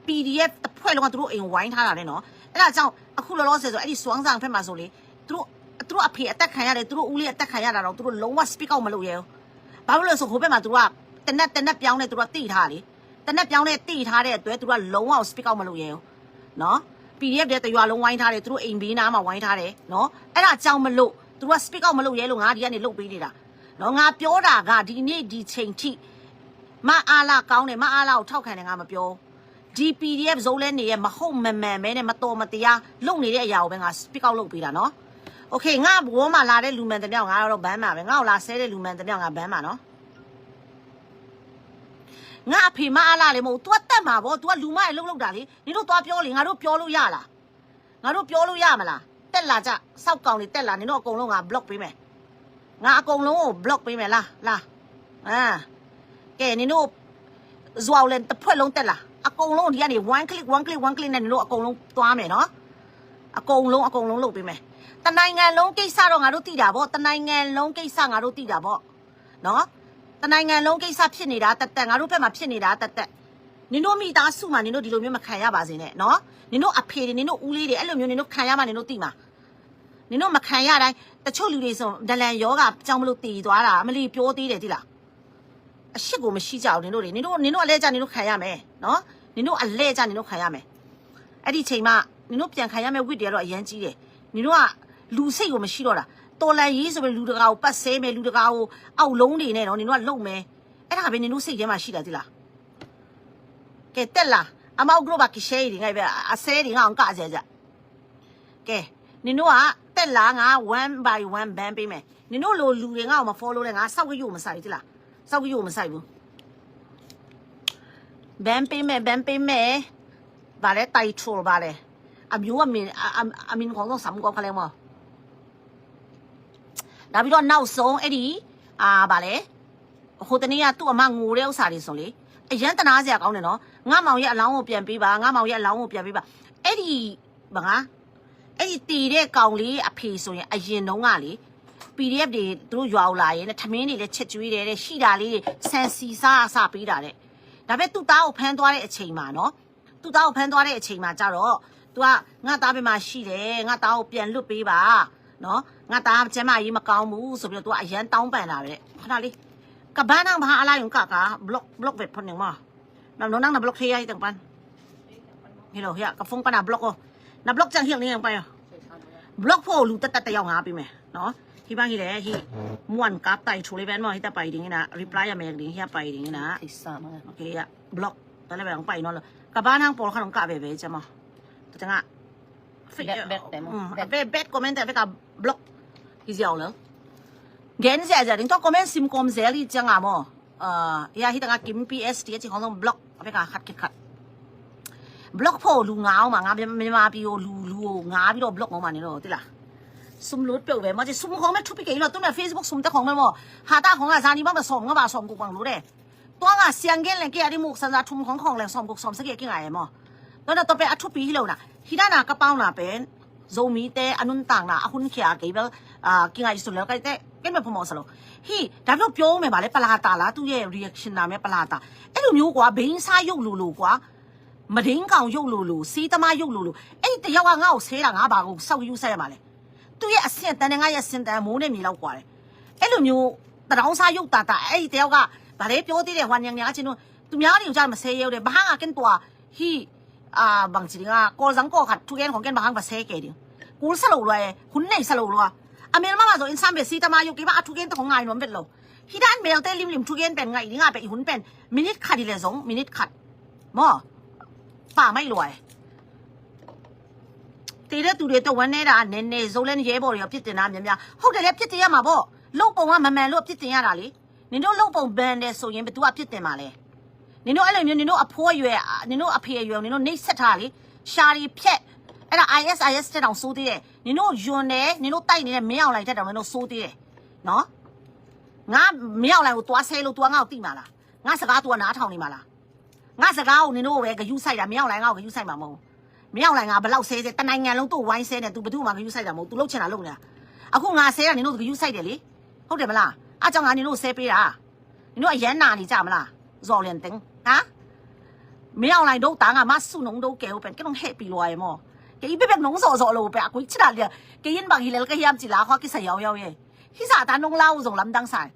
PDF တစ်ဖွဲ့လုံးက သူတို့အိမ်ဝိုင်းထားတာလေနော်။ အဲ့ဒါကြောင့် အခုလောလောဆယ်ဆို အဲ့ဒီစွမ်းဆောင်ဘက်မှာဆိုလေ သူတို့၊ သူတို့အဖေအသတ်ခံရတယ်၊ သူတို့ဦးလေးအသတ်ခံရတာတော့ သူတို့လုံးဝ speak out မလုပ်ရဲဘူး။ ဘာလို့လဲဆို ဟိုဘက်မှာ သူတို့က တနက်၊ တနက်ပြောင်းနဲ့ သူတို့က တည်ထားလေ။ တနက်ပြောင်းနဲ့ တည်ထားတဲ့အတွက် သူတို့က လုံးဝ speak out မလုပ်ရဲဘူးနော်။ PDF တွေ တစ်ရွာလုံးဝိုင်းထားတယ်။ သူတို့အိမ်ဘေးနားမှာ ဝိုင်းထားတယ်နော်။ အဲ့ဒါကြောင့်မလို့ သူတို့က speak out မလုပ်ရဲလို့ ငါဒီကနေ လုပ်ပေးနေတာနော်။ ငါပြောတာက ဒီနေ့ဒီချိန်ထိ မအားလားကောင်းတယ်၊ မအားလားကို ထောက်ခံတယ်၊ ငါမပြောဘူး။ ဒီ PDF ဇိုးလဲနေရဲ့ မဟုတ်မမှန်ပဲနဲ့ မတော်မတရားလုပ်နေတဲ့အရာကိုပဲ ငါ speak out လုပ်ပေးတာနော်။ Okay ငါ့ဝေါမှာလာတဲ့လူမှန်သမျှကို ငါတော့ ban မှာပဲ။ ငါ့ကိုလာစဲတဲ့လူမှန်သမျှကို ငါ ban မှာနော်။ ငါအဖေမအားလားလည်းမဟုတ်ဘူး။ तू က တတ်မှာပေါ့။ तू က လူမိုက်အလုပ်လုပ်တာလေ။ နင်တို့သွားပြောလေ။ ငါတို့ပြောလို့ရလား။ ငါတို့ပြောလို့ရမလား။ တက်လာကြ၊ စောက်ကောင်တွေ တက်လာ၊ နင်တို့အကုန်လုံး ငါ block ပေးမယ်။ ငါအကုန်လုံးကို block ပေးမယ်။ လာ၊ လာ။ အာ၊ ကဲ၊ နင်တို့ ဇွာလန်တစ်ဖွဲ့လုံး တက်လာ။ အကုန်လုံး ဒီကနေ one click one click one click နဲ့ နင်တို့အကုန်လုံးသွားမယ်နော်။ အကုန်လုံး၊ အကုန်လုံး လုပ်ပေးမယ်။ တစ်နိုင်ငံလုံးကိစ္စတော့ ငါတို့သိတာပေါ့။ တစ်နိုင်ငံလုံးကိစ္စ ငါတို့သိတာပေါ့။ နော်။ တစ်နိုင်ငံလုံးကိစ္စဖြစ်နေတာသက်သက်၊ ငါတို့ဘက်မှာဖြစ်နေတာသက်သက်။ နင်တို့မိသားစုမှာ နင်တို့ဒီလိုမျိုးမခံရပါစေနဲ့နော်။ နင်တို့အဖေတွေ၊ နင်တို့ဦးလေးတွေ အဲ့လိုမျိုး နင်တို့ခံရမှ နင်တို့သိမှာ။ နင်တို့မခံရတိုင်း၊ တချို့လူတွေဆို ဒလန်ရောဂါကြောင့်မလို့ သေသွားတာ မလီပြောသေးတယ် သိလား။ အရှက်ကိုမရှိကြဘူး နင်တို့တွေ။ နင်တို့၊ နင်တို့အလဲကျ နင်တို့ခံရမယ်နော်။ နင်တို့အလဲကျ နင်တို့ခံရမယ်။ အဲ့ဒီချိန်မှာ နင်တို့ပြန်ခံရမယ့် weight တွေကတော့ အရမ်းကြီးတယ်။ နင်တို့က လူစိတ်ကိုမရှိတော့တာ။ တော်လှန်ရေးဆိုပြီး လူတကာကိုပတ်စဲမယ်၊ လူတကာကို အောက်လုံးတွေနဲ့နော် နင်တို့ကလုပ်မယ်။ အဲ့ဒါပဲ နင်တို့စိတ်ထဲမှာရှိတာ သိလား။ ကဲ၊ တက်လာ။ အမအောက် group ပါ ကရှဲတွေ၊ ငါပဲ၊ အစဲတွေ၊ ငါအောင်ကကြကြ။ ကဲ၊ နင်တို့က တက်လာ၊ ငါ one by one ban ပေးမယ်။ နင်တို့လိုလူတွေ ငါ့ကိုမ follow နဲ့ ငါ စောင့်ကြည့်ရုံမဆိုင်ဘူး သိလား။ စောင့်ကြည့်ရုံမဆိုင်ဘူး။ ban ပေးမယ်၊ ban ပေးမယ်။ ဗာလဲ၊ title ဗာလဲ၊ အမျိုးအမည်၊ အ၊ အ၊ အမည်ခေါင်းဆောင် စမ်ကောခလဲမော်။ ဒါပြီးတော့ နောက်ဆုံး အဲ့ဒီ၊ အာ၊ ဗာလဲ၊ ဟိုတနေ့က သူ့အမငိုတဲ့ဥစ္စာတွေဆိုလေ၊ အရမ်းသနားစရာကောင်းတယ်နော်။ ငါ့မောင်ရဲ့အလောင်းကိုပြန်ပေးပါ၊ ငါ့မောင်ရဲ့အလောင်းကိုပြန်ပေးပါ။ အဲ့ဒီ၊ ဗာငါ၊ အဲ့ဒီတည်တဲ့ကောင်လေးအဖေဆိုရင် အရင်တုန်းကလေ၊ PDF တွေ သူတို့ရွာကိုလာရင် ထမင်းတွေလည်းချက်ကျွေးတယ်တဲ့၊ ရှိတာလေးတွေ ဆန်ဆီဆားအစာပေးတာတဲ့။ ဒါပေမဲ့ သူ့သားကိုဖမ်းသွားတဲ့အချိန်မှာနော်၊ သူ့သားကိုဖမ်းသွားတဲ့အချိန်မှာကျတော့၊ သူက ငါ့သားဘယ်မှာရှိလဲ၊ ငါ့သားကိုပြန်လွှတ်ပေးပါနော်၊ ငါ့သားကျန်းမာရေးမကောင်းဘူးဆိုပြီးတော့ သူကအရမ်းတောင်းပန်တာပဲတဲ့။ ခဏလေး၊ ကဘာနံပါတ် ဘာအလိုက် ကက block block ပဲဖုန်းနေမှာ။ နမ်နုနမ်န block ဟေးယါ ဟီတန်ပန်။ ဟီလို ဟီယါ ကဖုန်းပန်န block ကို၊ န block ကျန် ဟီလ် နေ ယံ ပန် ယါ။ block ဖို့ လူ တတ်တတ် တစ်ယောက် ငါပေးမယ်နော်။ ဟီဘန် ဟီလဲ ဟီ မွန်ကပ် တိုင်ထူလေးပဲနော်။ ဟီတပိုင်ဒင်း ဟီန reply ရမယ်ဒင်း ဟီပိုင်ဒင်း ဟီန။ Okay ယါ block တလဲပဲ ပန်နော်။ ကဘာနံပါတ် ပေါ်ခါ ကပဲပဲ ကျမ။ တငါ bad bad တဲမ။ bad bad comment တဲ့ က block ဟီ ယါ လီၤ ဂဲန် ယါ ယါ ဒင်း တော့ comment စင် comment စဲလီ ကျငါမ။ အာ၊ ယါ ဟီတငါ ကင် ပီ အက်စ် တီ အက်စ် တီ ခေါင်းဆောင် block အဖဲက ခတ် ခတ် ခတ် block ဖို့ လူငါအောင်မှာ၊ ငါမြန်မာပြည်ကို လူ၊ လူကိုငါပြီးတော့ block အောင်မှာနေတော့ သိလား။ စုံလို့ပြုတ်ပဲ၊ မကျစုံခေါင်မဲ့ ထူပီးကဲလို့ သူ့နဲ့ Facebook စုံတဲ့ခေါင်မဲ့မော်၊ ဟာတာခေါင်က ဇာနီဘန်း မစုံငါ ဘာစုံကိုပန်လို့တဲ့။ သွားငါ စံကဲလဲကဲ အဒီမုခ်စံစာ ထုံခေါင်ခေါင်လဲ စုံကိုစုံစကဲကငါရဲ့မော်။ တော့ တော့ပဲ အထူပီးဟီလို့န။ ဟီဒါန ကပောင်းန ပဲ ဇိုမီတဲ အနုန်တန်န အဟုန်ခဲအကဲဘဲ အာ၊ ကငါ ယစုံလဲကဲတဲ ကဲမဲဖိမော်စလို့။ ဟီ ဒါတော့ ပြောမယ်ပါလေ၊ ပလာတာလား၊ သူ့ရဲ့ reaction နာမည် ပလာတာ။ အဲ့လိုမျိုးကွာ၊ ဘိန်းစားရုပ်လိုလိုကွာ၊ မဒိန်းကောင်ရုပ်လိုလို၊ ဆေးသမားရုပ်လိုလို။ အဲ့ဒီတစ်ယောက်က ငါ့ကိုဆဲတာ ငါဘာကို စောင့်ကြည့်ရမှာလဲ။ သူ့ရဲ့အဆင့်အတန်းနဲ့ ငါ့ရဲ့အဆင့်အတန်း မိုးနဲ့မြေလောက်ကွာတယ်။ အဲ့လိုမျိုး တရောင်းစားရုပ်သာသာ အဲ့ဒီတယောက်က ဗာလဲပြောသေးတယ် ဟိုညံညံကချင်တို့ သူများတွေကိုကြားမဆဲရဲဘူးတဲ့ ဘာငါကင်းတော့ ဟိ အာ ဘင်ချီငါ ကော်စံကော်ခတ် ထုကဲန် ခုန်ကဲန် ဘဟန် ပစဲကဲဒီး ကူစလိုလွဲ ခုန်နေစလိုလွဲ အမေမမဆို အင်ဆမ် ပဲ စီတမယုတ် ကိမ အထုကဲန် တခုန် ငါ နွံ ဘက်လို ဟိဒန် မဲလ်တဲ လိမ်လိမ် ထုကဲန် ပန် ငါ အီ ငါ ပဲ အီ ဟုန် ပန် မိနစ် ခတ် ဒီး လဲ ဇုန် မိနစ် ခတ် မော် ပါ မိုက်လွဲ တေတဲ့သူတွေအတွက် ဝမ်းနည်းတာ နည်းနည်း ဇိုလင်း ရဲဘော်တွေ အပြစ်တင်တာများများ ဟုတ်တယ်လေ အပြစ်တင်ရမှာပေါ့။ လုပ်ပုံက မမှန်လို့ အပြစ်တင်ရတာလေ။ နင်တို့လုပ်ပုံမှန်တယ်ဆိုရင် ဘယ်သူက အပြစ်တင်မှာလဲ။ နင်တို့အဲ့လိုမျိုး နင်တို့အဖိုးအရွယ် နင်တို့အဖေအရွယ် နင်တို့နှိပ်စက်ထားလေ။ ရှာတွေဖျက် အဲ့ဒါ ISIS ထက်တောင်ဆိုးသေးတယ်။ နင်တို့ယွန်းတယ် နင်တို့တိုက်နေတဲ့ မင်းအောင်လှိုင်ထက်တောင် နင်တို့ဆိုးသေးတယ်နော်။ ငါ မင်းအောင်လှိုင်ကို သွားဆဲလို့ तू က ငါ့ကိုသိမှာလား။ ငါ့စကား तू က နားထောင်နေမှာလား။ ငါ့စကားကို နင်တို့ပဲ ဂရုစိုက်တာ။ မင်းအောင်လှိုင် ငါ့ကို ဂရုစိုက်မှာမဟုတ်ဘူး။ မင်းအောင်လှိုင် ငါ ဘယ်လောက်ဆဲဆဲ တစ်နိုင်ငံလုံး သူ့ကို ဝိုင်းဆဲနေ तू ဘယ်သူ့ကိုမှ ဂရုစိုက်တာမဟုတ်ဘူး။ သူလှုပ်ချင်တာလုပ်နေတာ။ အခု ငါဆဲတာ နင်တို့ ဂရုစိုက်တယ်လေ။ ဟုတ်တယ်မလား။ အဲကြောင့် ငါ နင်တို့ကို ဆဲပေးတာ။ နင်တို့ အရမ်းနာနေကြမလား။ ဇော်လင်တင် ဟမ်။ မင်းအောင်လှိုင်တို့ သားငါ မဆုနုံတို့ ကဲ open ကဲ နုံ ဟဲ့ ပြီလွား ရေ မော် ကဲ အီ ဘဲဘဲ နုံ ဇော်ဇော် လို့ ပဲ အကွေး ချစ်တာလေ။ ကဲ ယင်း ဘင် ဟီ လဲ က ဟီမ် ချီ လာ ခွာ ကိ စ ယောင် ယောင် ရေ ဟိ စ တ နုံ လာ ဦး ဇုန် လမ် ဒင်း ဆိုင်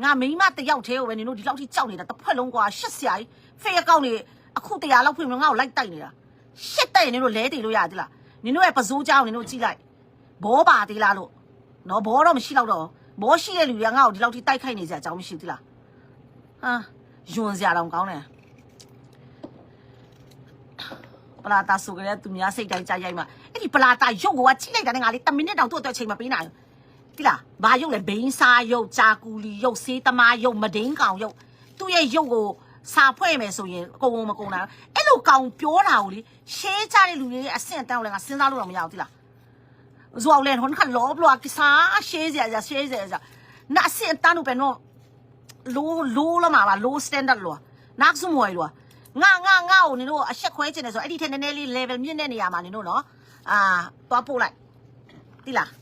ငါ မိမတစ်ယောက်တည်းကိုပဲ နင်တို့ ဒီလောက်ထိ ကြောက်နေတာ တစ်ဖွဲ့လုံးကွာ။ ရှက်စရာကြီး။ fake account တွေ အခု တစ်ရာလောက် ဖွင့်ပြီး ငါ့ကို လိုက်တိုက်နေတာ။ ရှက်တဲ့ နင်တို့ လဲ တည်လို့ရတယ်လား။ နင်တို့ရဲ့ ပစိုးကြောင်း နင်တို့ ကြည့်လိုက်။ ဘောပါသေးလားလို့နော်။ ဘောတော့ မရှိတော့ဘူး။ ဘောရှိတဲ့လူတွေက ငါ့ကို ဒီလောက်ထိ တိုက်ခိုက်နေစရာအကြောင်း မရှိဘူးလား။ ဟာ ယွန်းစရာတောင်ကောင်းတယ်။ ပလာတာဆိုကြတဲ့ သူများစိတ်တိုင်းကျရိုက်မှာ။ အဲ့ဒီ ပလာတာရုပ်ကို က ကြည့်လိုက်တာနဲ့ ငါလေ တစ်မိနစ်တောင် သူ့အတွက် အချိန်မပေးနိုင်ဘူး။ သိလား။ ဘာရုပ်လဲ။ ဘိန်းစားရုပ်၊ ကြာကူလီရုပ်၊ ဆေးသမားရုပ်၊ မဒိန်းကောင်ရုပ်။ သူ့ရဲ့ရုပ်ကို စာဖွဲ့မယ်ဆိုရင် ကုန်မကုန်နိုင်ဘူး။ အဲ့လိုကောင်ပြောတာကိုလေ share ကြတဲ့လူတွေရဲ့ အဆင့်အတန်းကိုလည်း ငါ စဉ်းစားလို့တော့ မရဘူး။ သိလား။ ဇွာ်လဲ ဟို ခါ လောဘလို့ ကစား share စရာ share စရာ။ နာ အဆင့်အတန်းတို့ပဲနော်။ low low လို့မှာပါ။ low standard လို့။ နားကစုံမွေလို့။ ငါ ငါ ငါ့ကို နင်တို့ အရှက်ခွဲချင်တယ်ဆို အဲ့ဒီထက်နည်းနည်းလေး level မြင့်တဲ့နေရာမှာ နင်တို့နော်။ အာ သွားပို့လိုက်။ သိလား။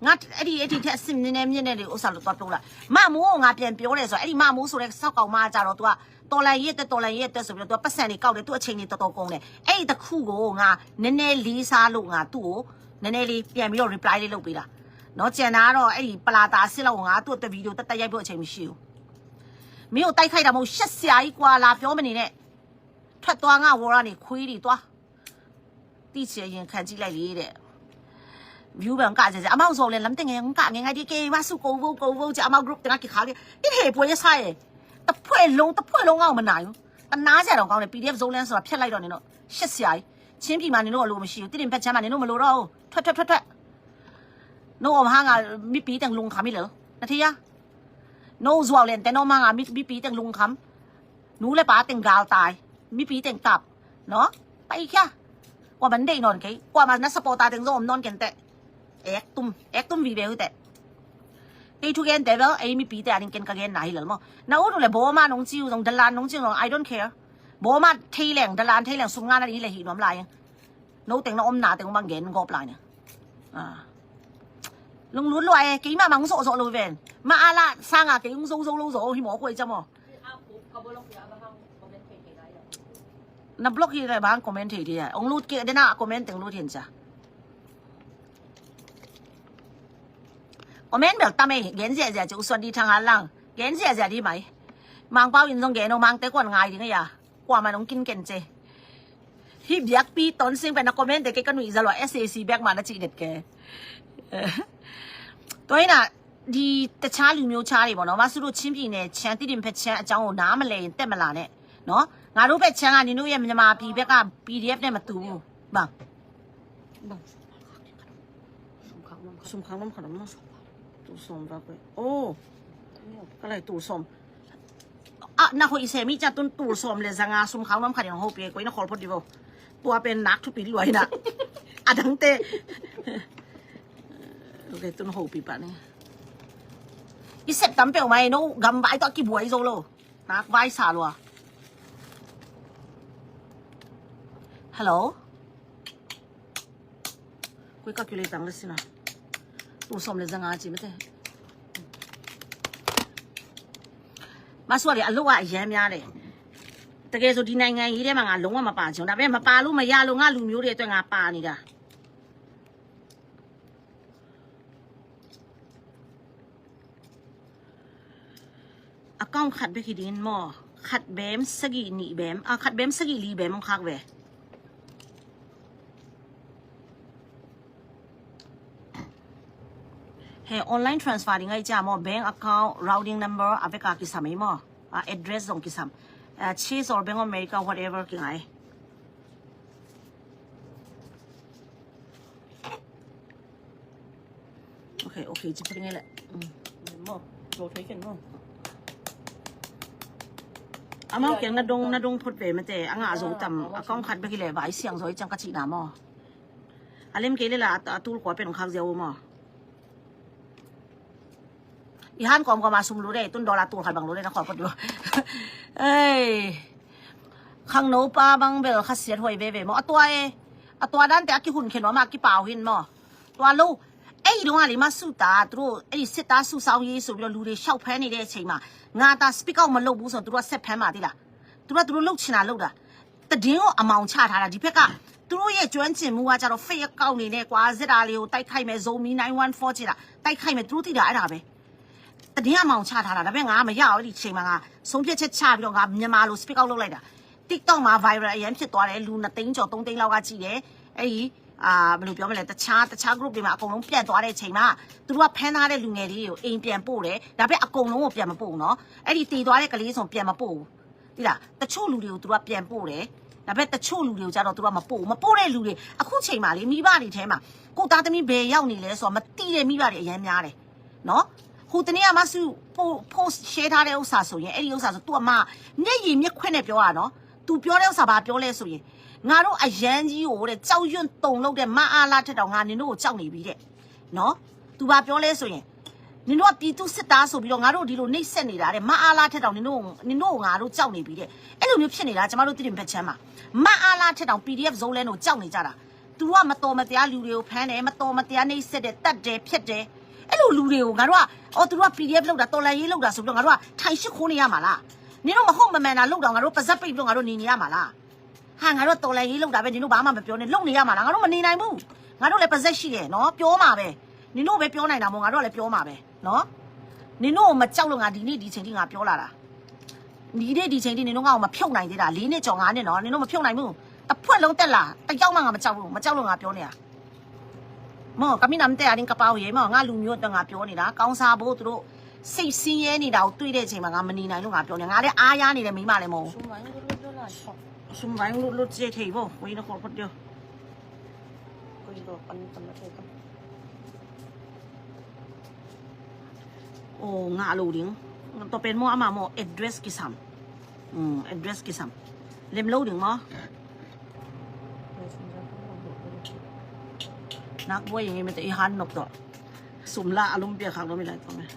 ငါ အဲ့ဒီ အဲ့ဒီထက် အဆင့်နည်းနည်းမြင့်တဲ့ ဥစ္စာလို့ သွားပို့လိုက်။ မမိုးကို ငါ ပြန်ပြောတယ်ဆို အဲ့ဒီ မမိုးဆိုတဲ့ စောက်ကောင်မက ကြတော့ तू က တော်လှန်ရေးအတွက် တော်လှန်ရေးအတွက်ဆိုပြီးတော့ तू က ပတ်စံတွေကောက်တယ်။ သူ့အချိန်တွေ တော်တော်ကုန်တယ်။ အဲ့ဒီတစ်ခုကို ငါ နည်းနည်းလေးစားလို့ ငါ သူ့ကို နည်းနည်းလေး ပြန်ပြီးတော့ reply လေး လုပ်ပေးတာနော်။ ကျန်တာကတော့ အဲ့ဒီ ပလာတာ အဆင့်လောက်ကို ငါ သူ့အတွက် video တက်တက်ရိုက်ဖို့ အချိန်မရှိဘူး။ မင်းကို တိုက်ခိုက်တာ မဟုတ်။ ရှက်စရာကြီးကွာ။ လာပြောမနေနဲ့။ ထွက်သွား။ ငါ ဝေါ်ရနေ ခွေးတွေ သွား။ သိချင်ရင် ခံကြည့်လိုက်လေတဲ့။ view ပဲ ငကကြကြ။ အမောက် ဇော်လဲ လမ်းတင်ငယ် ငကငယ်ငယ်ဒီ ကဲ မဆု ကိုဝုတ် ကိုဝုတ်ကြ။ အမောက် group တင်ငါ ကီခါလေး တစ်ဟေ့ပွဲရဆိုင်။ တစ်ဖွဲ့လုံး တစ်ဖွဲ့လုံး ငါ့ကို မနာဘူး။ တနာစရာတောင်ကောင်းတယ်။ PDF ဇိုလင်းဆိုတာ ဖျက်လိုက်တော့ နင်တို့ ရှက်စရာကြီး။ ချင်းပြည်မှာ နင်တို့ အလိုမရှိဘူး။ တစ်တင်ဖက်ချမ်းမှာ နင်တို့ မလိုတော့ဘူး။ ထွက် ထွက် ထွက် ထွက်။ နင်တို့ မဟာ ငါ မီးပီးတင် လုံခါမီးလေ နထီးရ။ နင်တို့ ဇွာ်လဲ တဲ နင်တို့ မဟာ ငါ မီး မီးပီးတင် လုံခါ။ နူလဲပါတင်ဂါလ်တၢ် မီးပီးတင်ကပ် နော်။ ပၢ်အံၤ ကွၢ်မန်ဒ့ၣ် နွံက့ ကွၢ်မန်န supporter တင် ဇိုအမ် နွံက့တဲ အဲၣ်တုမ် အဲၣ်တုမ် ဝံၤဘဲ ဟူတဲ က့ထူက့တဲဘဲ အဲၣ်မီးပီးတဲ အနံၣ်က့ကဂ့ၢ် နၤဟံၣ်လၢမီၢ် နအူတူလဲ ဘိမး နုံးကၠံၣ် ဇိုင် ဒလၢ် နုံးကၠံၣ် ဇိုင် I don't care ဘိမး ထီလဲၣ် ဒလၢ် ထီလဲၣ် ဆူမ်ငါ နၤဒ်လဲၣ် ဟံၣ်နွံလၢ်ယံ နအိၣ်တ့ၢ် နအိၣ်နၤတ့ၢ် မ့ၢ်ဂ့ၢ် နဂီၢ်ပျၢ်န့ၣ် လူင်လူလွဲ က့မး မၤ နုံးစိၣ်စိၣ်လိဝဲ မၤအါလၢ် ဆါငါ က့ နုံးစိၣ်စိၣ်လိစိၣ် ဟံၣ်မီၢ် ကွဲးကၠၢ်မီၢ် န block ဟံၣ်လဲၣ် ဘၣ် comment ထီၣ်ဒံး အီၤလူးက့ ဒ်နၤ comment တ့ၢ်လူးထီၣ်စၢ် comment ဘဲတမ့ၢ် ဂဲၤစဲးစဲး ကၠိ စဝၤဒံး ထၢင်ႁၢလၢ် ဂဲၤစဲးစဲးဒံးမး မၤပာ်ဝံၤ နစုံဂဲၤနီၢ် မၤတဲကွၢ်ငါဒံး ငါယၤ ကွၢ်မး နုံးကၠံၣ်ကၠၢ်စ့ ဟံၣ်ဘျၢၣ်ပီး တွၢ်စ့ၣ် ပဲ န comment တ့ၢ်က့ ကနွံစၢ်လီၤ SAC ဘဲကမး နစံးဒၣ်ကဲ တွၢ်နၤ ဒီတခြားလူမျိုးခြားတွေပေါ့နော်။ မဆုတို့ ချင်းပြည်နယ် ရှမ်း တီးတိန်ဘက်ခြမ်းအကြောင်းကို နားမလည်ရင် တက်မလာနဲ့နော်။ ငါတို့ဘက်ခြမ်းက နင်တို့ရဲ့ မြန်မာပြည်ဘက်က PDF နဲ့ မတူဘူး။ ဘာ ဘာ စုမ်ခါ နမ်ခါ နမ် တူစုမ် ဘာကွဲ အိုး ကလဲ တူစုမ် အနၢ်ဟူအံၤ ဆဲမီးကၠၢ် တုၢ်တူၢ်စီမ်လဲၣ် စငါ စုမ်ခါ နမ်ခါ ဒီး ဟိပီ ကွဲးနခီၣ်ဖီဒီး ဘိ ပှၤပဲနၢ်ထူပီလွဲနၤ အဒံးတဲ တုၢ်ဟိပီပာ်န့ၣ် အံၤ စဲးတမ်ပဲၣ်မး နဂမ်ဘၣ်အံၤ တၢ်ကံၢ်ဘွဲအံၤ စိလိၤ နၢ်ဘၣ်အံၤ ဆါလိၤ hello ကွဲးကီၢ်ကၠူလီၤတံၢ်လၢစ့ၢ်နီၤ တူၢ်စီမ်လဲၣ် စငါ စံးမ့ၢ်တဲ မဆုကလေ အလုပ်က အရမ်းများတယ်။ တကယ်ဆို ဒီနိုင်ငံရေးထဲမှာ ငါ လုံးဝမပါချင်ဘူး။ ဒါပေမဲ့ မပါလို့မရလို့ ငါလူမျိုးတွေအတွက် ငါပါနေတာ။ Account khat bek hi ding maw? Khat bem, sagih nih bem, ah, khat bem sagih li bem hong khak ve. He online transfer ding ahi ciang maw, bank account, routing number a vek a kisam ei maw? Ah, address zong kisam. Ah, Chase or Bank of America, whatever kingai. Okay, okay, ci put ngai le. Mm. Maw, lo thei ken maw. Amau kiang na dong, na dong phot ve mate, a ngah zo tam, account khat bek hi le vai siang zo i ciang ka cihna maw. A lem kei le la, a, a tul kua pen hong khak ziau maw. I han kawm kawm a sum lut ei, tun dollar tul khat bang lut ei na khawl phot lo. Ei. Khangno pa bang bel khasiat huai veve maw. A tua e, a tua dante a kihun khen nuam a kipau hin maw. Tua lo, ei lo a li ma su ta, tru, ei sit ta su sau yi su, lo lu de shau phen ni de chei ma. Nga ta speak out ma lo bu son, tru a sep phen ma ti la. Tru a tru lo china lo da. သတင်းကို အမှောင်ချထားတာ ဒီဘက်က သူတို့ရဲ့ ကျွမ်းကျင်မှုက ကြတော့ fake account တွေနဲ့ ကွာ ZRA ကို တိုက်ခိုက်မယ် Zomi nine one four ချင်တာ တိုက်ခိုက်မယ် သူတို့သိတာ အဲ့ဒါပဲ သတင်းအမှောင်ချထားတာ ဒါပေမဲ့ ငါ မရအောင် အဲ့ဒီအချိန်မှာ ငါ ဆုံးဖြတ်ချက်ချပြီးတော့ ငါ မြန်မာလို speak out လုပ်လိုက်တာ TikTok မှာ viral အရမ်းဖြစ်သွားတယ် လူ နှစ်သိန်းကျော် သုံးသိန်းလောက်က ကြည့်တယ် အဲ့ဒီ အာ ဘယ်လိုပြောမလဲ တခြား တခြား group တွေမှာ အကုန်လုံး ပြန့်သွားတဲ့အချိန်မှာ သူတို့က ဖမ်းထားတဲ့ လူငယ်လေးတွေကို အိမ်ပြန်ပို့တယ် ဒါပေမဲ့ အကုန်လုံးကို ပြန်မပို့ဘူးနော် အဲ့ဒီ သေသွားတဲ့ ကလေးဆို ပြန်မပို့ဘူး သိလား တချို့လူတွေကို သူတို့က ပြန်ပို့တယ် ဒါပေမဲ့ တချို့လူတွေကို ကြတော့ သူတို့က မပို့ဘူး မပို့တဲ့လူတွေ အခုချိန်မှာလေ မိဘတွေထဲမှာ ကိုယ့်သားသမီး ဘယ်ရောက်နေလဲဆိုတော့ မသိတဲ့ မိဘတွေ အရမ်းများတယ် နော် ဟိုတနေ့က မဆု post share ထားတဲ့ ဥစ္စာဆိုရင် အဲ့ဒီ ဥစ္စာဆို သူ့အမ မျက်ရည်မျက်ခွက်နဲ့ ပြောတာနော် သူပြောတဲ့ ဥစ္စာ ဘာပြောလဲဆိုရင် ငါတို့ အရမ်းကြီးကိုတဲ့ ကြောက်ရွံ့တုန်လှုပ်တဲ့ မအားလားထက်တောင် ငါနင်တို့ကို ကြောက်နေပြီတဲ့ နော် သူ ဘာပြောလဲဆိုရင် နင်တို့က ပြည်သူ့စစ်သားဆိုပြီးတော့ ငါတို့ ဒီလို နှိပ်စက်နေတာတဲ့ မအားလားထက်တောင် နင်တို့ နင်တို့ကို ငါတို့ ကြောက်နေပြီတဲ့ အဲ့လိုမျိုး ဖြစ်နေတာ ကျမတို့ သစ်ပင်ဘက်ခြမ်းမှာ မအားလားထက်တောင် PDF Zoland ကို ကြောက်နေကြတာ သူတို့က မတော်မတရား လူတွေကို ဖမ်းတယ် မတော်မတရား နှိပ်စက်တယ် သတ်တယ် ဖြတ်တယ် အဲ့လို လူတွေကို ငါတို့က အော် သူတို့က PDF လုပ်တာ တော်လှန်ရေးလုပ်တာဆိုပြီးတော့ ငါတို့က ထိုင်ရှစ်ခိုးနေရမှာလား နင်တို့ မဟုတ်မမှန်တာ လုပ်တော့ ငါတို့ ပါးစပ်ပိတ်ပြီးတော့ ငါတို့ နေနေရမှာလား ဟာ ငါတို့ တော်လှန်ရေးလုပ်တာပဲ နင်တို့ ဘာမှ မပြောနဲ့ လုပ်နေရမှာလား ငါတို့ မနေနိုင်ဘူး ငါတို့လည်း ပါးစပ်ရှိတယ်နော် ပြောမှာပဲ နင်တို့ပဲ ပြောနိုင်တာမို့ ငါတို့ကလည်း ပြောမှာပဲနော် နင်တို့ကို မကြောက်လို့ ငါ ဒီနေ့ ဒီချိန်ထိ ငါ ပြောလာတာ ဒီနေ့ ဒီချိန်ထိ နင်တို့ ငါ့ကို မဖြုတ်နိုင်သေးတာ လေးနှစ်ကျော် ငါးနှစ်နော် နင်တို့ မဖြုတ်နိုင်ဘူး တစ်ဖွဲ့လုံး တက်လာ တစ်ယောက်မှ ငါ မကြောက်ဘူး မကြောက်လို့ ငါ ပြောနေတာ မဟုတ် ကမင်းနမ်တဲအရင် ကပောက်ရေ မဟုတ် ငါ လူမျိုးအတွက် ငါ ပြောနေတာ ကောင်းစားဖို့ သူတို့ စိတ်ဆင်းရဲနေတာကို တွေ့တဲ့အချိန်မှာ ငါ မနေနိုင်လို့ ငါ ပြောနေ ငါလည်း အားရနေတဲ့ မိန်းမလည်း မဟုတ်ဘူး အရှင်ဝိုင်းလို့လွတ်လွတ်လား အရှင်ဝိုင်းလို့လွတ်စေချင်ဘူး ဝိုင်းတော့ ခေါ်ဖို့ပြော ကိုယ်တော့ ပန်ပန်တော့ အို ငါ အလိုဒင်း တော့ ပင် မော အမ မော address ကိစ္စမ် อืม address ကိစ္စမ် လင် မလို့ဒင်း မော နက်ဘွဲရင် မ့ၢ်တ အီဟန်နုပ်တော့ စုမ်လႃ အလုံးပြ ခါတော့ မလဲ တော့ မလဲ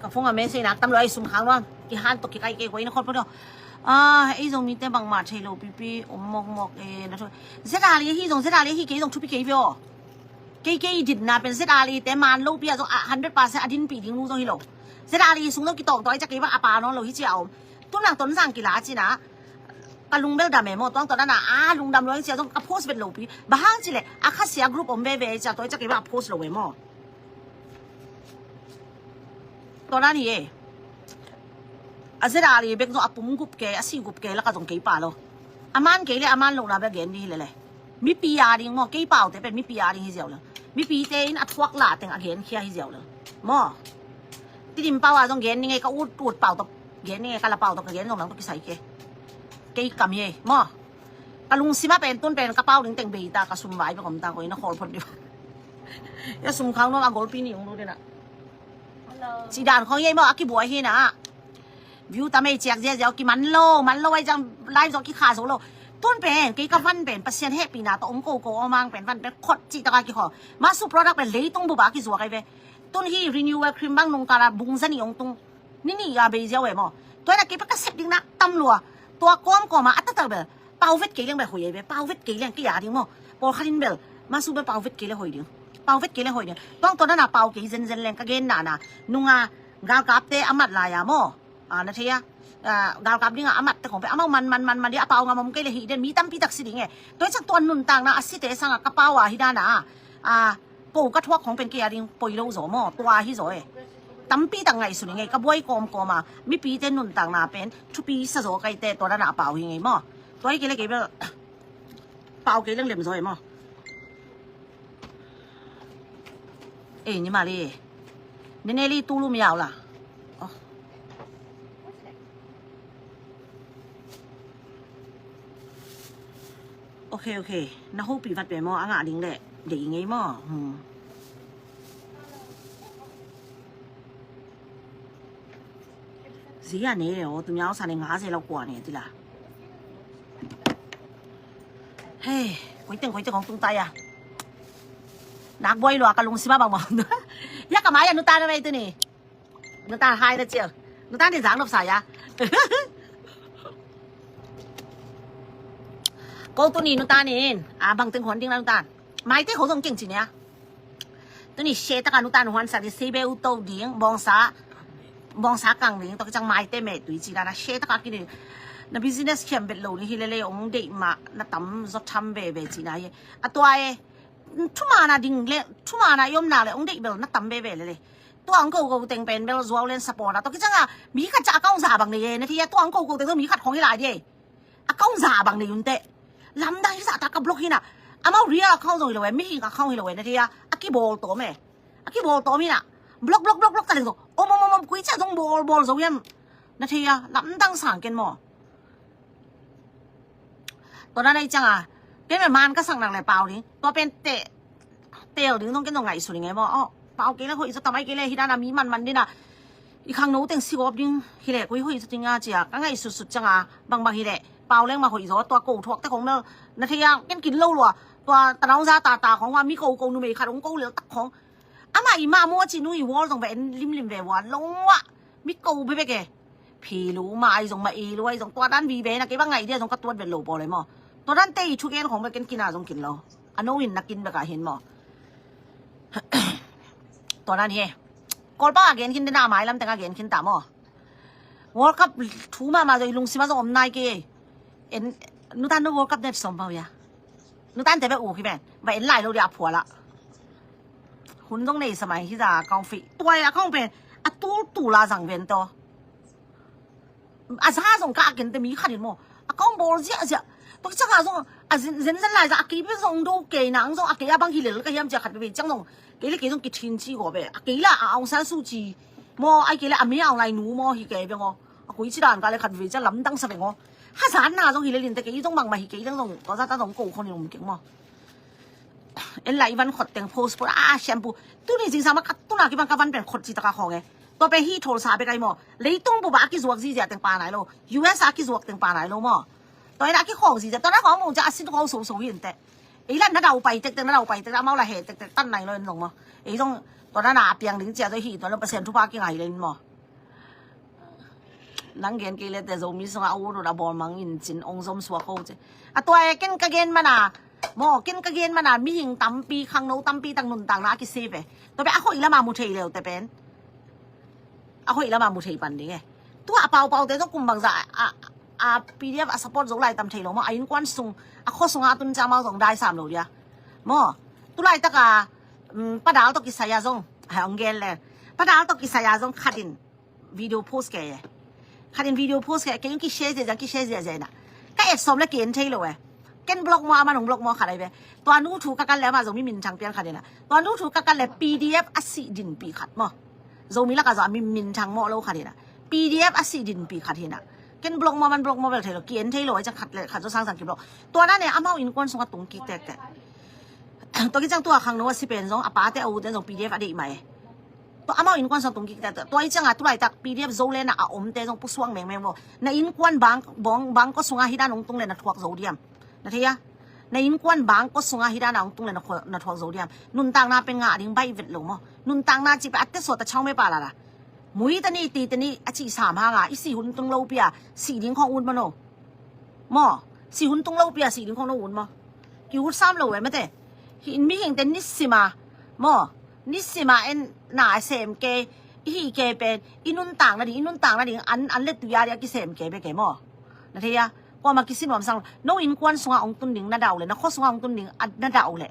ကဖုန်းက message နက် တမ်းလွဲ အီ စုမ်ခါ နွမ်း ကီဟန် တော့ ကီကဲ ကဲ ဝဲ နခီ ဖုန်း တော့ အာ အီ စုမ် မီ တဲ ဘင် မ ထဲ လိ ပီ ပီ အို မွဲ မွဲ အီ န ထွဲ ZRA ဟီ စုမ် ZRA ဟီ ကီ စုမ် ထူ ပီ ကီ ဝဲ အီ ကီ ကီ ဒိတ် န ပင် ZRA တဲ မ လိ ပီ အီ စုမ် အ hundred percent အ ဒိတ် ပီ ဒိတ် နူ စုမ် ဟီ လိ ZRA စုမ် တော့ ကီ တော့ တော့ အီ ကီ ဘင် အ ပာ နီ လိ ဟီ ကီ အီ တုန်း န တွန်း စံ ကီ လ အ ကီ န ကလူး ဘဲလ် ဒၣ် မဲ မော တွန်း တွန်း န န အ လူး ဒမ် လိ ကီ အီ စုမ် က post ဘဲ လိ ပီ ဘင် ကီ လဲ အခက် ဆရာ group အုံး ဘဲ ဝဲ ကီ တော့ အီ ကီ ဘင် အ post လိ ဝဲ မော တော်တာနေရဲ့ အစက်ဓာတ်တွေဘက်ကအပူမုန်ကုပ်ကဲ အစီကုပ်ကဲ လက်က စုံ ကီ ပါ လီၤ အမန်ကီ လဲ အမန် လိ န ဘဲ ကဲ န့ၣ် လဲ လဲ မီ ပီ အ ဒိၣ် မော ကီ ပါ အိၣ် တဲ ပ့ၢ် မီ ပီ အ ဒိၣ် ဟီ စဲ လီၤ မီ ပီ တဲ အ ထွဲ လၢ တဲ အ ကဲ ခံ ဟီ စဲ လီၤ မော တံၢ် ဒိၣ် ပီ အ စုံ ကဲ န့ၣ် ကအိၣ် တူတ် ပီ တ ကဲ န့ၣ် ကလ ပီ တ ကဲ စုံ လီၤ ကစၢ် ကဲ ကီ ကမ် ယဲ မော ကလူး စံ မ ပ့ၢ် တွန်း ပ့ၢ် က ပီ ဒိၣ် တဲ ဘဲ တၢ် က စုံ ဝဲ ပ ကမ် တၢ် ကီ န ခီ ဖုန်း ဒီး ယ စုမ် ခါ န အ ဂိုလ် ပီ န့ၣ် ယုံ ဒိၣ် တဲ န စံ ဒၣ် ခီ ယဲ မော အ ကီ ဘို အ ဟ့ၣ် န view တ မ့ၢ် ကၠဲး ကၠဲး ကၠဲး ကီ မၢ် လိ မၢ် လိ ဝဲ ကၠဲး live ကၠဲး ကီ ခါ စိ လိ တွန်း ပ့ၢ် ကီ က ဖန် ပ့ၢ် ပသ့ၣ် ဟဲ ပံ န တ အိၣ် ကိၢ် ကိၢ် အီ မၢ် ပ့ၢ် ဖန် ပ့ၢ် ခိး စံ တ က ကီ ခီ မ စု product ပ့ၢ် လေး တွန်း ဘို ဘၣ် ကီ စိ ကီ ဝဲ တွန်း ဟံၣ် renewal cream ဘၣ် နုံ က ရ ဘုံ စ နံ အိၣ် တွန်း နံ နံ ယ ဘဲ ကၠဲ ဝဲ မော တွဲ န ကီ ပ က စ့း ဒိၣ် န တမ်း လိ တွဲ ကွီ ကွီ မ အ တ တ ဘဲ Pau vet kei leng bel hoih ei ve, pau vet kei leng kei a ding maw. Pawlkhat in bel masu bel pau vet kei leng hoih ding. Pau vet kei leng hoih ding. Tuang tua dana pau kei zenzen leng ka gen nana nunga galkapte a mat lai a maw. A, na thei a, a, galkap dinga a matte khong pe amau man man man man ding a pau ngam om kei le hih den mi tampi tak si ding e. Tua i cak tua nuntakna a site sanga ka pau a hi dana a ko ka thuak khong pen kei a ding poi lo zaw maw, tua hi zaw e. Tampi tak ngaihsun hi ngei ka buai kawmkawm a mipite nuntakna pen thupi sa zaw kaite tua dana a pau hi ngei maw. Tua hi kei le kei bel pau kei leng lem zaw e maw. Ei ni mali. Nene li tu lu miau la. Oh. Ok, ok. Na hopih vat ve maw, a ngah ding leh deih ngei maw. Hmm. Zia ne o tu miau sa ne nga se lau kua ne ti la. Hei, koiteng koiteng hong tung tai a. Nak buai lua ka lungsim a bang maw. Ya ka mai a nuta na mai tu ni. Nutan hai na cia. Nutan din zang nop sa ya. Ko tu ni nutan in a bang teng hon ding la nutan. Maite ko zong keng ci nia. Tu ni she taka nutan huan sa di sebe u to ding bongsa bongsa kang ding to kicang maite me tui ci la na she taka kini. Na business kiam bet lo ni hi lele ong dei ma na tam zo tham be be ci na ye. A tua e. Thumana ding le thumana i omna le ong deih bel na tam veve lele. Tua ang ko ko teng pen bel zuau len support a to kicanga mi khat ca account za bang nei e na thei a tua ang ko ko teng mi khat khong hi lai di e. Account za bang nei unte. Lamdang hi sa ta ka block hi na. Amau real account zong hi lo e, mihing account hi lo e na thei a. A kibawl tawm e. A kibawl tawm hi na. Block block block block ta leng zong om om om om kui ca zong bawl bawl zo hiam. Na thei a lamdang sang ken maw. Tua dan a i cianga ken bel man ka sak nak le pau ding tua pen te tel ding zong ken zong ngaihsun ding e maw. Aw pau kei le hoih zaw tamai kei le hi dan a mi manman dina. I khangno teng sigawp ding hi le koi hoih zaw ding a cia ka ngaihsutsut cianga bangbang hi le pau leng ma hoih zaw tua ko thuak te khong mel na thei a ken kin lo lua. Tua tanau za tata khong hua mi ko ko numei khat hong ko lel tak khong. Amah i mah maw a ci nu i wall zong ve en limlim ve vua lo ah mi ko bebek e. Phi lu ma ai zong ma i lu ai zong tua dan vive na kei bang ngai dia zong ka tuat vet lo paw le maw. Tua dan te i thugen khong bek ken kina zong kin lo. A no in na kin bek a hin maw. Tua dan hi. Kolpa a gen khin dena mai lam teng a gen khin ta maw. World Cup thu mama zong i lungsim a zong om nai kei. En nutan no World Cup net som pau ya. Nutan te bek u ki ben ba en lai lo dia a phuala. Hun zong nei samai hi za kong fi tua ya kong pen a tul tula zang ven to. A za zong ka a ken te mi khat in maw a kong bawl ziahziah. Tua kichaka zong a zen zen lai za a kei bek zong do kei nang zong a kei a bang hi lel ka hiam cia khat bek bek ciang zong kei le kei zong kithin ci go be a kei la a Aung San Suu Kyi maw ai kei le a mi Aung Lai nu maw hi kei bek maw a kui ci dan ka le khat bek bek cia lamdang sa bek maw. Hazatna zong hi lel in te kei zong bangmah hi kei dang zong tua zata zong ko khon in um keng maw. En la i van khot teng post pura a shampoo. Tuni zingsang ma ka tuna kibang ka van pen khot ci taka khong e. Tua pen hi thol sa bek ai maw. Leitung bup a kizuak zizia teng pa nai lo. U S a kizuak teng pa nai lo maw. Tua ina kikhong zizia tua na khong mong cia a sin khong so so hi ente. Ei la na dau pai tek tek na dau pai tek amau la he tek tek tan nai lo en zong maw. Ei zong tua na na a piang ding cia tua hi tua lo Pasian thupha kingai lo in maw. Nang gen kei le te Zomi sunga a ut ut a bawlmang in cin ong zom suak ho ce. A tua e ken ka gen mana maw ken ka gen mana mihing tampi khangno tampi tak nuntakna a kisave. Tua pe a hoih lama mu thei leu te pen a hoih lama mu thei pan ding e. Tua a paupau te zong kum bangza a, a, a P D F a support zo lai tam thei lo maw a innkuan sung a khua sunga a tun ciang mau zong dai sam lo dia. Maw tu laitaka um, padal tawh kisai a zong a ong gen le padal tawh kisai a zong khatin video post kei e. Khatin video post kei kei ki share zia zang ki share zia zia na. Ka et som le ki en thei lo e. Ken block maw a man hong block maw khat ai ve. Tua nu thu ka kan le ama Zomi minthang pian khatin a. Tua nu thu ka kan le P D F a si din pi khat maw. Zomi laka zo a mi minthang maw lo khatin a. P D F a si din pi khat hin a. Ken block maw man block maw bel thei lo ki en thei lo ai chang khat le khat zo sang sang ki block. Tua na ne amau innkuan sunga tung kik tek tek. Tua ki chang tua khangno a si pen zong a pa te a u te zong P D F a deih mai. Tua amau innkuan sung tung kik ta tua i cianga tu laitak P D F Zoland a omte zong pusuang mengmeng vo. Na innkuan bang bong bang ko sunga hi dan ong tung le na thuak zo diam. Na thei a. Na innkuan bang ko sunga hi dan a ong tung le na thuak zo diam. Nuntakna pen ngah ding bai vet lo maw. Nuntakna ci pe a te suat a chau me pa la la. Mui tani ti tani a ci sam hanga i si hun tung lo pia si ding khong un mano. Maw. Si hun tung lo pi a si ding khong no un maw. Ki ut sam lo e mate. Hi in mihingte nisima maw, nisima en na sem ke, i hi ke pen i nuntak nading, i nuntak nading an, an le tui a dia kisem ke be ke maw. Na thei a, kuama kisinuam sang lo. No innkuan sunga ong tun ding na dah uh le, na khua sunga ong tun ding a na dah uh le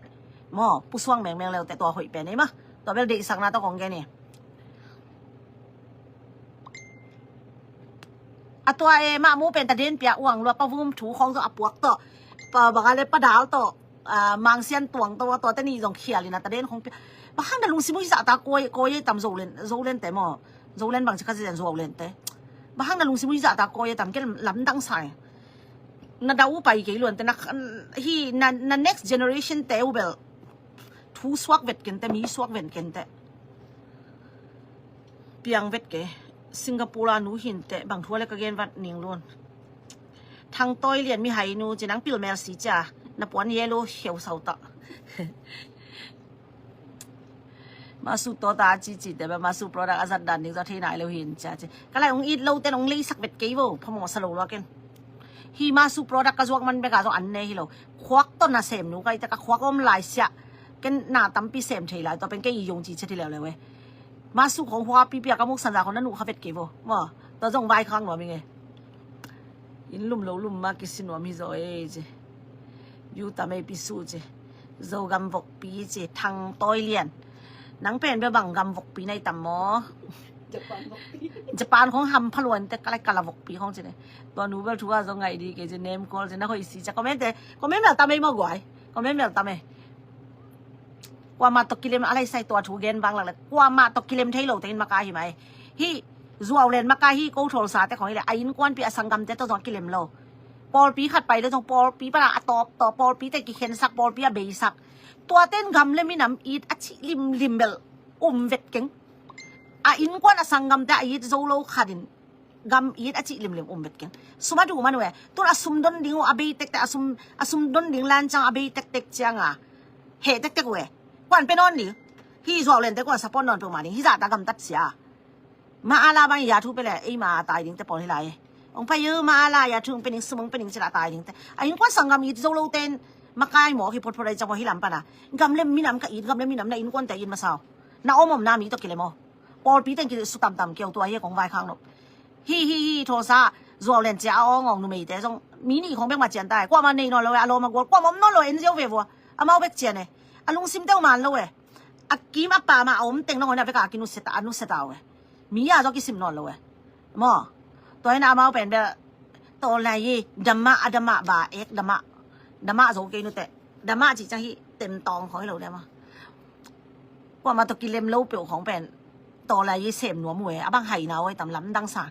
maw, pusuang mengmeng leute tua hoih pen ei ma. Tua bel deihsakna tawh kong gen hi. A tua e, mah mu pen taden pia uang lua, pavum thu khong tawh a puak tawh, pa bang a le padal tawh, ah, mangsian tuang tawh, tua te ni zong khial in a taden khong pia. Bang hang na lungsim uh hi zah ta koi, koi ei tam Zolen, Zolen te maw. Zolen bang ci kha zen Zolen te. Bang hang na lungsim uh hi zah ta koi ei tam ke lamdang sa e. Na dah uh pai kei luan te na, hi na, na next generation te uh bel thu suak vet kente, mi suak vet kente. Piang vet ke. Singapore a nu hinte bang thu a le ka gen vat ning lun. Thang Tawi Lian mi hai nu ci nang pil mel si cia. Na puan yellow hiau sau ta. Masu tota a cici te ba Masu product a zat dan ding zaw thei nai lo hin cia ci. Ka lai ong it lo ten ong leisak vet kei vo. Phamawh sa lo lua ken. Hi Masu product ka zuak man beka zong an ne hi lo. Khuak tawh na sem nu kai te ka khuak om lai sia. Ken na tampi sem thei lai tua pen kei i yong ci cia ti leuleu e. Masu khong hua pipi a ka muk sanza khong na nuh kha vet kei vo. Maw, tua zong vai khang nuam i nge. In lum lo lum ma kisinuam hi zaw e ci. Yu tam e pi su ci. Zogam vokpi ci, Thang Tawi Lian. Nang pen bia bang gam vokpi nai tam maw? Japan vokpi. Japan khong ham phaluan te kalai kala vokpi khong ci ne. Tua nu bel thu a zong ngai di ke ci nem kol ci na hoi si ca comment te. Comment mel tam ei maw guai. Comment mel tam ei. Kuama tawh kilem a lai sai tua thu gen bang lak le. Kuama tawh kilem thei lo te in maka hi mai. Hi zuau len maka hi ko thol sa te khong hi le. A innkuanpi a sanggamte tawh zong kilem lo. Pawlpi khat pai le zong pawlpi pana a tawp tawp pawlpi te kikhensak pawlpi a beisak. Tua ten gam le minam it a cih limlim bel um vet keng. A innkuan a sanggamte a it zo lo khatin gam it a cih limlim um vet keng. Sum a du man uh e. Tun a sum don ding uh a bei tektek a sum, a sum don ding lancang a bei tektek cianga heh tektek uh e. Kuan pe nawn ding. Hi zuau lente kuan support nawn pe uh ma ding. Hi zahta gamtat sia. Ma ala bang ya thu pele ei ma tai ding te pawl hi lai. Ong pai yu ma ala ya thu ong pe ning sum ong pe ning cila tai ding te. A innkuan sanggam it zo lo ten makai maw hi photphot ai cang maw hi lam pana. Gam le minam ka it, gam le minam na innkuan te in masau. Na om om na mi tawh kilem aw. Pawlpi ten ki su tamtam keu tua hi kong vai khang nop. Hi hi hi thawsa zuau len cia a awng awng numeite zong mi nih khong bek ma cian tai. Kuama nei nawn lo e a lawm a gual kuama om nawn lo e en ziau ve vua. Amau bek cian e. A lungsim deuh man lo e. A kim a pam a om teng nangawn a veka kinusia ta, a nusia ta uh e. Mi a zaw kisim nawn lo e. Maw. Tua hi na amau pen bel tawlnai hi damah a damah ba ek damah. Damah zo kei nute. Damah cih ciang hi temtawng khong hi lo dema. Kuama tawh kilem lo peuh khong pen tawlnai hi sem nuam uh e. A bang hai na uh e tam lamdang sa.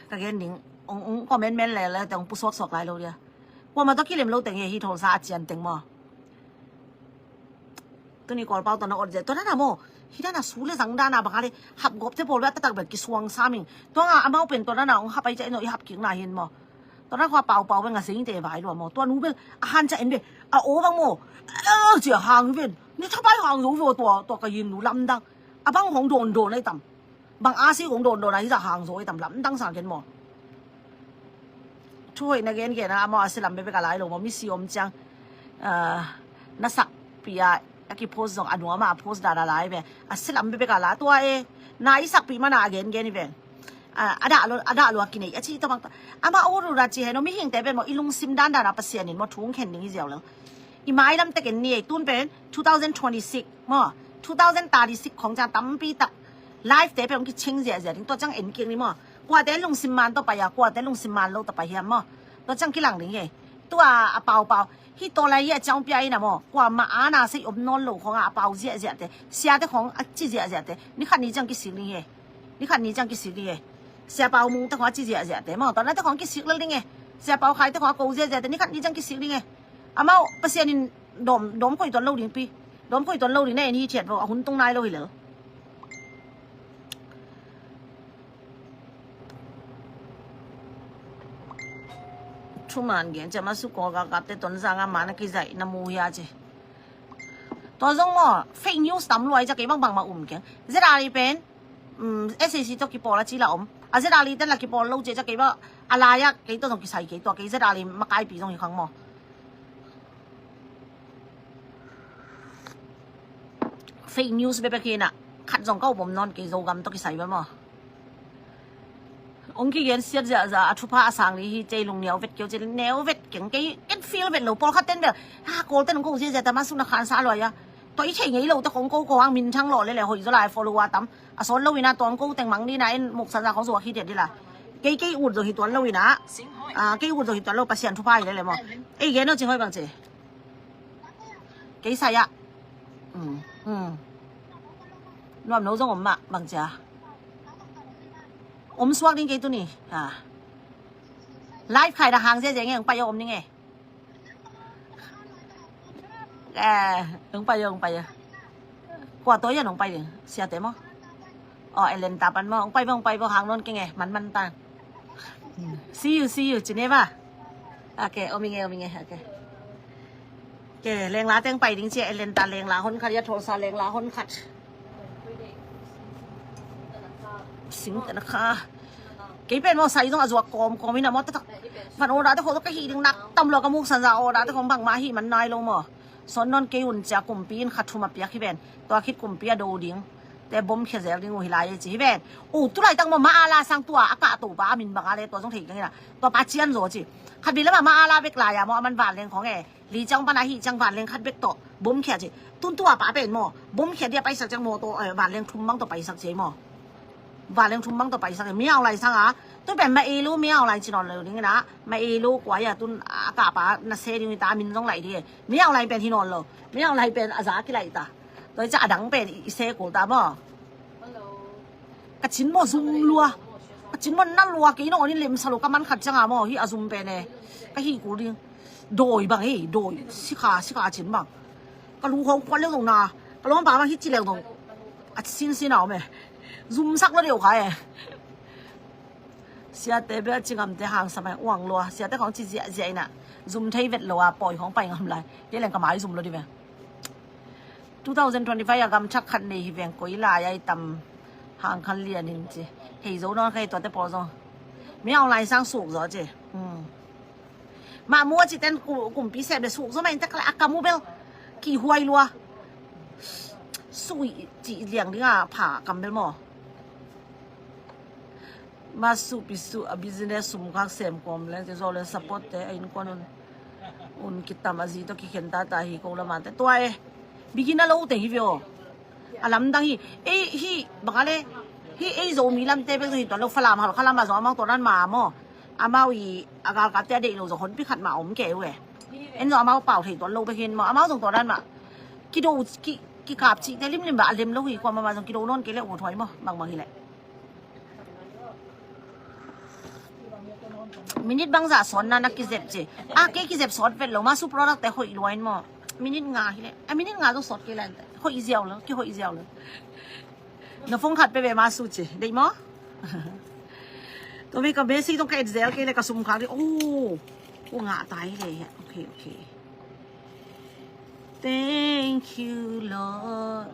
Ka gen ding ong, ong comment men le le te ong pusuaksuak lai lo dia. Kuama tawh kilem lo teng hi hi thawlsa a cian teng maw. Tuni Kawlpau tawh na ot zia tua dana maw. Hi dana su le zang dana bang a le hap gawp te pawl ve a tatak bel kisuang saming. Tua nga amau pen tua dana ong hap ai cia ino i hap kik na hin maw. Tua dana khua paupau bel nga zeng te vai lua maw. Tua nu bel a han cia en ve a aw bang maw. Cia hang ven ni thapai hang zo ve tua, tua ka yin nu lamdang. A bang hong dawn dawn ai tam. Bang a si kong dawn dawn a hi zah hang zo i tam lamdang sang ken maw. Thu hoih na gen gen a maw a si lam bebek a lai lo maw mi si om ciang. Na sakpi a a ki post zong a nuam a post dan a lai ve. A si lam bebek a la tua e na i sakpi mana a gen gen i ven. A dah lo a dah lo a kinei a ci tawh bang tawh ama uru ra ci he no mi hingte pen maw i lungsim dan dan a Pasian in maw thung khen ding i ziau lo. I mailam tek en ni ei tun pen two thousand twenty-six maw two thousand thirty-six khong ciang tampi tak live te peuh kicing ziahziah ding tua ciang en kik ni maw. Kuate lungsim man tawh pai a kuate lungsim man lo tawh pai hiam maw. Tua ciang kilang ding hi. Tua a paupau hi tawlai hi a ciang pia ina maw. Kuamah ana sei om nawn lo khong a pau ziahziahte siate khong a ci ziahziahte ni khat ni ciang kisik ding hi. Ni khat ni ciang kisik ding hi. Sia pau mungte khong a ci ziahziahte maw tua nate khong kisik lel ding hi. Sia pau khaite khong a ko ziahziahte ni khat ni ciang kisik ding hi. Amau Pasian in dawm dawm khoi tuan lo ding pi. Dawm khoi tuan lo ding na en hi thiat vo a hun tung nai lo hi lel. Thuman gen cia masu kawl kakapte ton zanga mana kizaih na mu hia ci. Tua zong maw fake news tam luai cia kei bangbang ma um keng. Zedali pen SAC tawh kipawl a ci la om a zedali ten la kipawl lo cia cia kei ba A lai-ah kei tawh zong kisai kei tua, kei zet a lei makaipi zong hi khang maw. Fake news bekbek hi na, khat zong ka up om nawn kei, Zogam tawh kisai bek maw. Ong kigen siat ziahziah a, thupha a sang li hi, cei lung neu vet keu, cei neu vet keng kei, ken feel vet lo, pawlkhat ten bel ha, Kawl ten ong ko ziahziah ta, ma suk na khansa luai a. Tua i thei ngei lo ta kong ko ko ang, minthang lawh lele, hoih zaw lai, follower tam. A sawt lo ina, tua ong ko teng mang dina, en muksan za khong zuak hi tiat dila. Kei kei ut zo hi tuan lo ina. Ah, kei ut zo hi tuan lo, Pasian thupha hi lele maw. Ei gen no Cing Hoih bang ci. Kei sai ah. Hmm, hmm. Nuam no zong om mah bang cia. Om suak ding kei tuni. Ha. Live khai da hang zia zia nge, ong pai a om ding e. Eh, ong pai a, ong pai a. Kua tua yan ong pai ding. Siate maw. Oh, Ellen tapan maw. Ong pai bo, ong pai bo, hang non kenge, man man ta. Hmm. See you, see you, Geneva. Okay, om inge, om inge, okay. Okay, lengla teng pai ding cia, Ellen ta lengla hon khat, ya thol sa lengla hon khat. Sing tana kha. Kei pen maw sai zong a zuak kawm kawm ina maw, tatak. Van order te khong ka hi ding nak tam lo, ka muksan za order te khong bangmah hi man nai lo maw. Son non kei un cia, kumpi in khat thum a piak hi ven. Tua khit kumpi a do ding te bom khia zel ding uh hi lai e ci hi ven. U, tulaitak maw ma a la sang tua a kah to pa a min bang a le tua zong thei keng ina. Tua pa cian zo ci. Khat bi lama ma a la bek lai a maw, a man vanleng khong e. Li ciang pan a hi ciang vanleng khat bek tawh bom khia ci. Tun tua pa pen maw bom khia dia paisak ciang maw tawh, eh, vanleng thum bang tawh paisak ci maw. Vanleng thum bang tawh paisak e. Miau lai sang a. Tu pen ma e lu miau lai ci nawn lo ding ina. Ma e lu kua ya tun a kah pa na se ding ita min zong lai di e. Miau lai pen hi nawn lo. Miau lai pen a za kilai ta. Tua i ca a dang pen i se kul ta maw. Ka cin maw zum lua. Ka cin maw na lua, kei nawn in lemsa lo, ka man khat ciang a maw hi a zum pen e. Ka hi kul ding. Dawi bang e, dawi. Sikha, sikha cin bang. Ka lu khong khuan leng zong na. Ka lawmpa bang hi ci leng zong. A sinsin a om e. Zumsak lo deuh kha e. Siate bia ci ngamte hang samai uang lua. Siate khong ci ziahziah ina. Zum thei vet lo a pawi khong pai ngam lai. Hi leng ka mai zum lo di ve. Two thousand twenty-five a gam thak khat nei hi veng, koi lai ai tam hang khan lian in ci. Hei zo nawn khai tuate pawl zong. Miau lai sang suk zo ci. Hmm. Ma mua ci ten ku-, kumpi sep le suk zo ma in tak la a kamu bel. Ki huai lua. Sui ci liang ding a pha kam bel maw. Ma supi su a business sum khak sem kom leng ci zo le support te a in kon un. Un kitam a zi to kikhen ta ta hi ko lama te tua e. Bigin a lo te hi vio. A lamdang hi. Ei hi baka le. Hi ei Zomi lamte bek hi tua lo Falam Halkha lama zong amau tua nan ma maw. Amau i a galkapte a deih lo zong honpi khat ma om kei uh e. En zong amau pau thei tua lo bek hin maw. Amau zong tua nan ma. Kido ki, kikap cihte limlim ba a lem lo hi kua mama zong kido nawn kei le uh thuai maw. Bangbang hi leh. Minute bangzah sawt na na kizep ci. A kei kizep sawt vet lo, ma su product te hoih lua in maw. Minute nga hi le. A minute nga zong sawt kei lai. Hoih ziau lo, kihoih ziau lo. Na phone khat pe ve ma su ci. Deih maw? Tua mi ka message zong ka et zel kei le ka sum khak ding. Oh. Ko ngah tai le. Okay, okay. Thank you, Lord.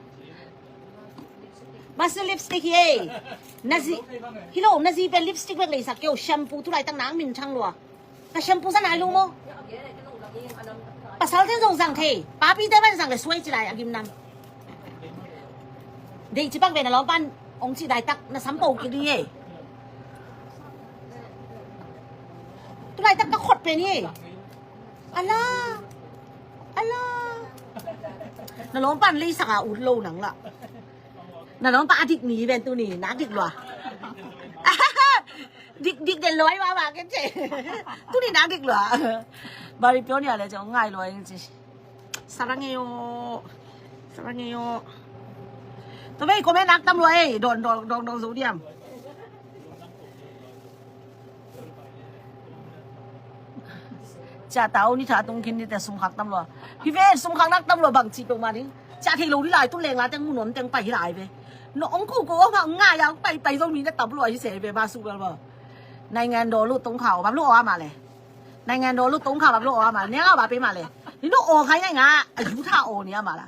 Masu lipstick hi ei. Na zi, hi lo, na zi pen lipstick bek leisak keu, shampoo tu laitak nang minthang lua. Ka shampoo sa nai lo maw. Pasal ten zong zang thei. Papi te ban zang le suai ci lai a gimnam. Dei ci pak ve na lawmpan ong ci daitak na sam po kik ding ei. Tu laitak ka khot pen ei. Ala. Ala. Na lawmpan leisak a ut lo nang la. Na lawmpan a dik ni ven tu ni na dik lua. Dik, dik den lua i ma ma ken ce. Tu ni na dik lua. Bari pio ni a le ce ong ngai lua ing ci. Sarangeyo. Sarangeyo. Tua vei comment nak tam lua ei. Don, don, don, don zo diam. Cia tau ni tha tung khin ni te sum khak tam lua. Hi ve sum khak nak tam lua bang ci peuh ma ding. Cia thei lo ni lai tu leng la teng mu nuam teng pai hi lai ve. No ong ku ku ong ngai a ong pai pai zo ni na tam lua hi se ve ma su bel ba. Nai ngan do lu tong khau bam lu a ma le. Nai ngan do lu tong khau bam lu a ma le. Neng a ba pe ma le. Ni no ong khai nai nga a yu tha o ni a ma la.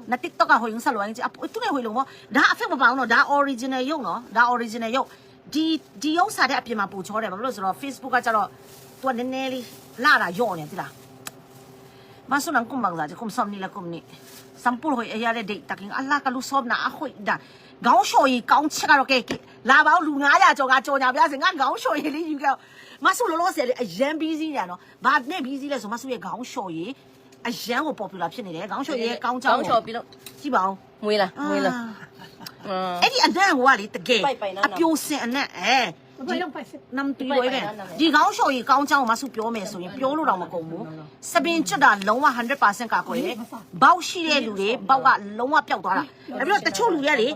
Na TikTok a hoih ing sa luang ci. A, tu ne hoih lo maw. Da a fek ba bang no. Da original yo no. Da original yo. ဒီဥစ္စာထက်အပြင်မှာပိုချောတယ်။ ဘာဖြစ်လို့လဲဆိုတော့ Facebook ကကျတော့ သူကနည်းနည်းလေး လှတာလျော့နေတယ် သိလား။ မဆု နင် kum bangzah လဲ၊ kum sawmnih လဲ၊ kum nih. စံပူလ် ဟို အရာလဲ ဒိတ်တကင်း အလှကလူ စောဘနာ အဟိုက်ဒါ ခေါင်းလျှော်ရည် ကောင်းချက်ကတော့ ကဲ၊ ကဲ၊ လာပါဦး လူ ငါးရာကျော်က ကြော်ညာပါရစေ၊ ငါ ခေါင်းလျှော်ရည်လေး ယူခဲ့။ မဆု လောလောဆယ်လေး အရမ်း busy နေရနော်။ ဘာနဲ့ busy လဲဆို မဆုရဲ့ ခေါင်းလျှော်ရည် အရမ်းကို popular ဖြစ်နေတယ်။ ခေါင်းလျှော်ရည် ကောင်းကြောင်းကို ခေါင်းလျှော်ပြီးတော့ ကြည့်ပါဦး။ မွေးလား၊ မွေးလား။ အာ။ အာ။ အဲ့ဒီအနံ့ကိုကလေ တကယ် ပိုက်ပိုက်နော်။ အပျိုစင်အနံ့၊ အဲ၊ ဒီနမ်တူရီပဲ။ ဒီခေါင်းလျှော်ရည် ကောင်းကြောင်းကို မဆု ပြောမယ်ဆိုရင် ပြောလို့တောင်မကုန်ဘူး။ ဆံပင်ကျွတ်တာ လုံးဝ hundred percent ကာကွယ်တယ်။ ဘဝ်ရှိတဲ့လူတွေ၊ ဘဝ်က လုံးဝပျောက်သွားတာ။ ဒါပြီးတော့ တချို့လူတွေကလေ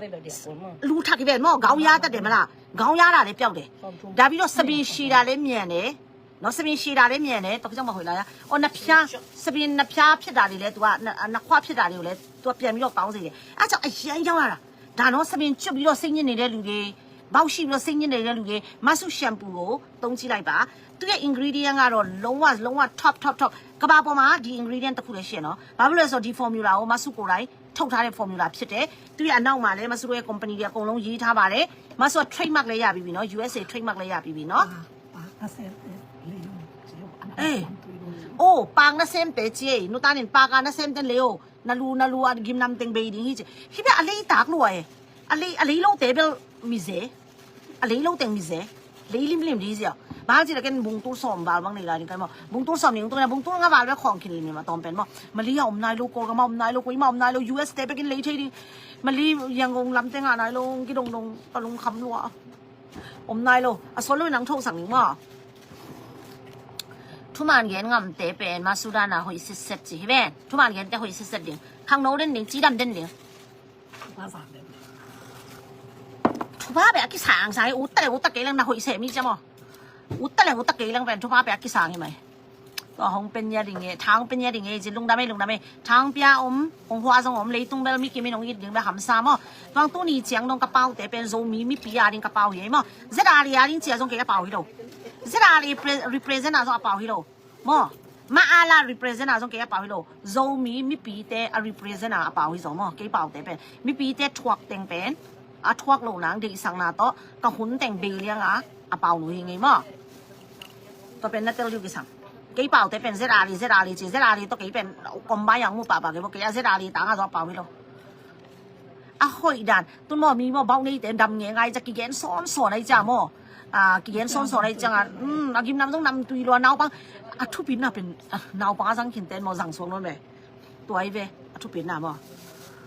လူထပ်ပြီးပဲ၊ မဟုတ် ခေါင်းယားတတ်တယ်မလား။ ခေါင်းယားတာလည်းပျောက်တယ်။ ဒါပြီးတော့ ဆံပင်ရှည်တာလည်း မြန်တယ်နော်။ ဆံပင်ရှည်တာလည်း မြန်တယ်။ တော့ ကြောင့်မဟုတ်လား။ အော် နှစ်ဖျား၊ ဆံပင်နှစ်ဖျားဖြစ်တာတွေလည်း သူက နှစ်ခွဖြစ်တာတွေကိုလည်း သူက ပြန်ပြီးတော့ ကောင်းစေတယ်။ အဲဒါကြောင့် အရမ်းရောင်းရတာ။ ဒါနော်၊ ဆံပင်ကျွတ်ပြီးတော့ စိတ်ညစ်နေတဲ့လူတွေ၊ ဘဝ်ရှိပြီးတော့ စိတ်ညစ်နေတဲ့လူတွေ၊ မဆု shampoo ကို သုံးကြည့်လိုက်ပါ။ သူ့ရဲ့ ingredient ကတော့ လုံးဝ၊ လုံးဝ top top top။ ကမ္ဘာပေါ်မှာ ဒီ ingredient တစ်ခုလည်းရှိရနော်။ ဘာဖြစ်လို့လဲဆိုတော့ ဒီ formula ကို မဆု ကိုယ်တိုင် ထုတ်ထားတဲ့ formula ဖြစ်တယ်။ သူ့ရဲ့အနောက်မှာလည်း မဆုတို့ရဲ့ company တွေ အကုန်လုံးရေးထားပါတယ်။ မဆုက trademark လည်းရပြီးပြီနော်။ USA trademark လည်းရပြီးပြီနော်။ ပါကစဲတဲလေယို။ အေး။ အိုး၊ ပၢင်နစဲမ်တဲ ကဵေး၊ နူတၢ်န့ၣ် ပၢင်ကနစဲမ်တဲ လေယို။ နလူ နလူ အဂိမ်နမ်တ့င် ဘဲဒိၣ်ဟံၣ်ကဵေး။ ဟံၣ်ဘဲ အလီတၢ်ကလူးဝဲ၊ အလီ အလီ လိၣ်တဲ ဘဲလ် မီးစဲ အလီ လိၣ်တဲ မီးစဲ လီ လိမ်လိမ် ဒ်စဲ။ ဘၣ်ကဵေး လၢက့ ဘုံတူစဲမ် ဘၣ်ဘၣ်န့ၣ် လၢက့ ဘုံတူစဲမ်န့ၣ် တူန့ၣ် ဘုံတူ ငါ ဘၣ်လၢ ခေါင် ခင်လီ မီး မီး တီၢ် ပၢၢ် မီး မလီယါ အိမ် နၢႆ လိၣ် ကိး ကမ အိမ် နၢႆ လိၣ် ကိး အိမ် မ အိမ် နၢႆ လိၣ် US တဲ ပက့ လီ ထဲဒိၣ် မလီ ရန်ကုန် လမ်းတဲ ငါ နၢၣ် လိၣ် က့ ဒိၣ် ဒိၣ် တလူင် ခမ် လိၣ် အိမ် နၢၣ် လိၣ် အ စီၤ လိၣ် နင် ထုတ် သင် န့ၣ် မီး ထူ မၢၼ် ဂဲၢ် ငမ် တဲ ပၢၢ် မ ဆူ ဒါ နႃႇ ဟိုၣ် စ့ၣ် စ့ၣ် ကဵေး ဟဲ ပၢၢ် ထူ မၢၼ် ဂဲၢ် တဲ ဟိုၣ် စ့ၣ် စ့ၣ် ဒိၣ် ခၢင် နီၣ် ဒိၣ် ဒိၣ် ကဵေး ဒိၣ် ဒိၣ် ထူ ဘၣ် ဘဲ အကံ သင် သင် အိၣ် တလဲၣ် အိၣ် တက့ၢ် လၢ နႃႇ ဟိုၣ် စ့ၣ် မီး ကဵေး မီး အိၣ် တလဲၣ် အိၣ် တက့ၢ် လၢ ပၢၢ် ထူ ဘၣ် ဘဲ အကံ သင် ဟဲ မီး တွၼ်ႈ ဟိုင်း ပၢၼ် ယႃႇ ဒိၣ် ငဵေး ထၢင်ႇ ပၢၼ် ယႃႇ ဒိၣ် ငၵ်း ကဵေး လူင် တႃႇ မီး လူင် တႃႇ မီး ထၢင်ႇ ပျႃး အိမ် ႁူင်း ဟွႃး ၸွင်ႇ အိမ် လီ တုင်း ဘဲလ် မီး ကဵေး မီး နီၢ် ယိတ်း ဒိၣ် ဘဲ ႁမ်ႇသႃႇ မီး တွၼ်ႈ တူၼ်ႈ ယိင်း ၸႅင်ႈ တွၼ်ႈ ကပၢဝ်ႇ တႄႉ ပဵၼ် ၸူဝ်ႈမီး မီး ပီႇယႃႇ ဒိၣ် ကပၢဝ်ႇ ယႃႇ မီး ZRA အရင်း ၸိူဝ်း အ ၸွင်ႇ ကဵေး အပၢဝ်ႇ ယႃႇ ဒိၣ် ZRA represent အ ၸွင်ႇ အပၢဝ်ႇ ယႃႇ ဒိၣ် မီး မႃး အလႃး represent အ ၸွင်ႇ ကဵေး အပၢဝ်ႇ ယႃႇ ဒိၣ် ၸူဝ်ႈမီး မီး ပီႇ တႄႉ အ represent အ အပၢဝ်ႇ ယႃႇ ဒိၣ် မီး ကဵေး ပၢဝ်ႇ တႄႉ ပဵၼ် မီး ပီႇ တႄႉ ထွၵ်ႈ တဵင် ပဵၼ် အ ထွၵ်ႈ လူင် ၼင်ႇ ဒိၣ် သင် ၼႃႇ တေႃႇ က ႁုၼ် တဵင် ဘီလီယၢၼ်ႇ အ အပၢဝ်ႇ လူင် ယႃႇ ငၢႆး မီး တေႃႇ ပဵၼ် ၼႃႇ တႄႉ လူင် ၵႃႈသင် ၵဵေး ပၢဝ်ႇ တႄႉ ပဵၼ် ZRA ZRA ၸိူဝ်း ZRA တေႃႇ ၵဵေး ပဵၼ် ၵွမ်ႇပၢႆး ယၢင်ႇ မူး ပႃႇပႃႇ ၵဵေး ပေႃး ၵဵေး ZRA တၢင်ႇ ဢႃႇ ၸွင်ႇ ပၢဝ်ႇ ယႃႇ ဒိၣ် အႁူၺ်း ဒၢၼ်ႇ တုၼ်ႇ မီး မီး ဘၣ် ၼႆႉ တႄႉ ဒမ် ငႄႈ ငၢႆႈ ၸႃႉ ၵီႇၵႅၼ်ႇ သွၼ်ႉ သွၼ်ႉ ၼႆ ၸႃႉ မီး ဢႃႇ ၵီႇၵႅၼ်ႇ သွၼ်ႉ သွၼ်ႉ ၼႆ ၸႃႉ ဢႃႇ ဢိုမ်း ဢႃႇ ၵိမ်ႇၼမ်ႉ ၸွင်ႇ ၼမ်ႉ တုၺ်ႇ လူး ၼၢဝ်းပင်း ဢႃႇ ထူးပီႇၼႃႇ ပဵၼ် ဢႃႇ ၼၢဝ်းပင်း ဢႃႇ သင် ၶိုၼ်းတႅၼ်း မီး သင်ႇ သွင်ႇ ၼၼ်ႉ မီး တူၺ်း ဝႄႈ ဢႃႇ ထူးပီႇၼႃႇ မီး ဝိဝ်း ၵႄႈႁၼ် ၼၼ်ႉ ၼႆႉ ၸွႆႈ လႅၼ်ႇ ထူး မီး ဢၼ် ၵႄႈ ၼေႃႈ ၸႂ်ႈ ႁႂ်ႈ ပၼ် ၸွႆႈ လႅၼ်ႇ ဝိဝ်း ၵႄႈ တွ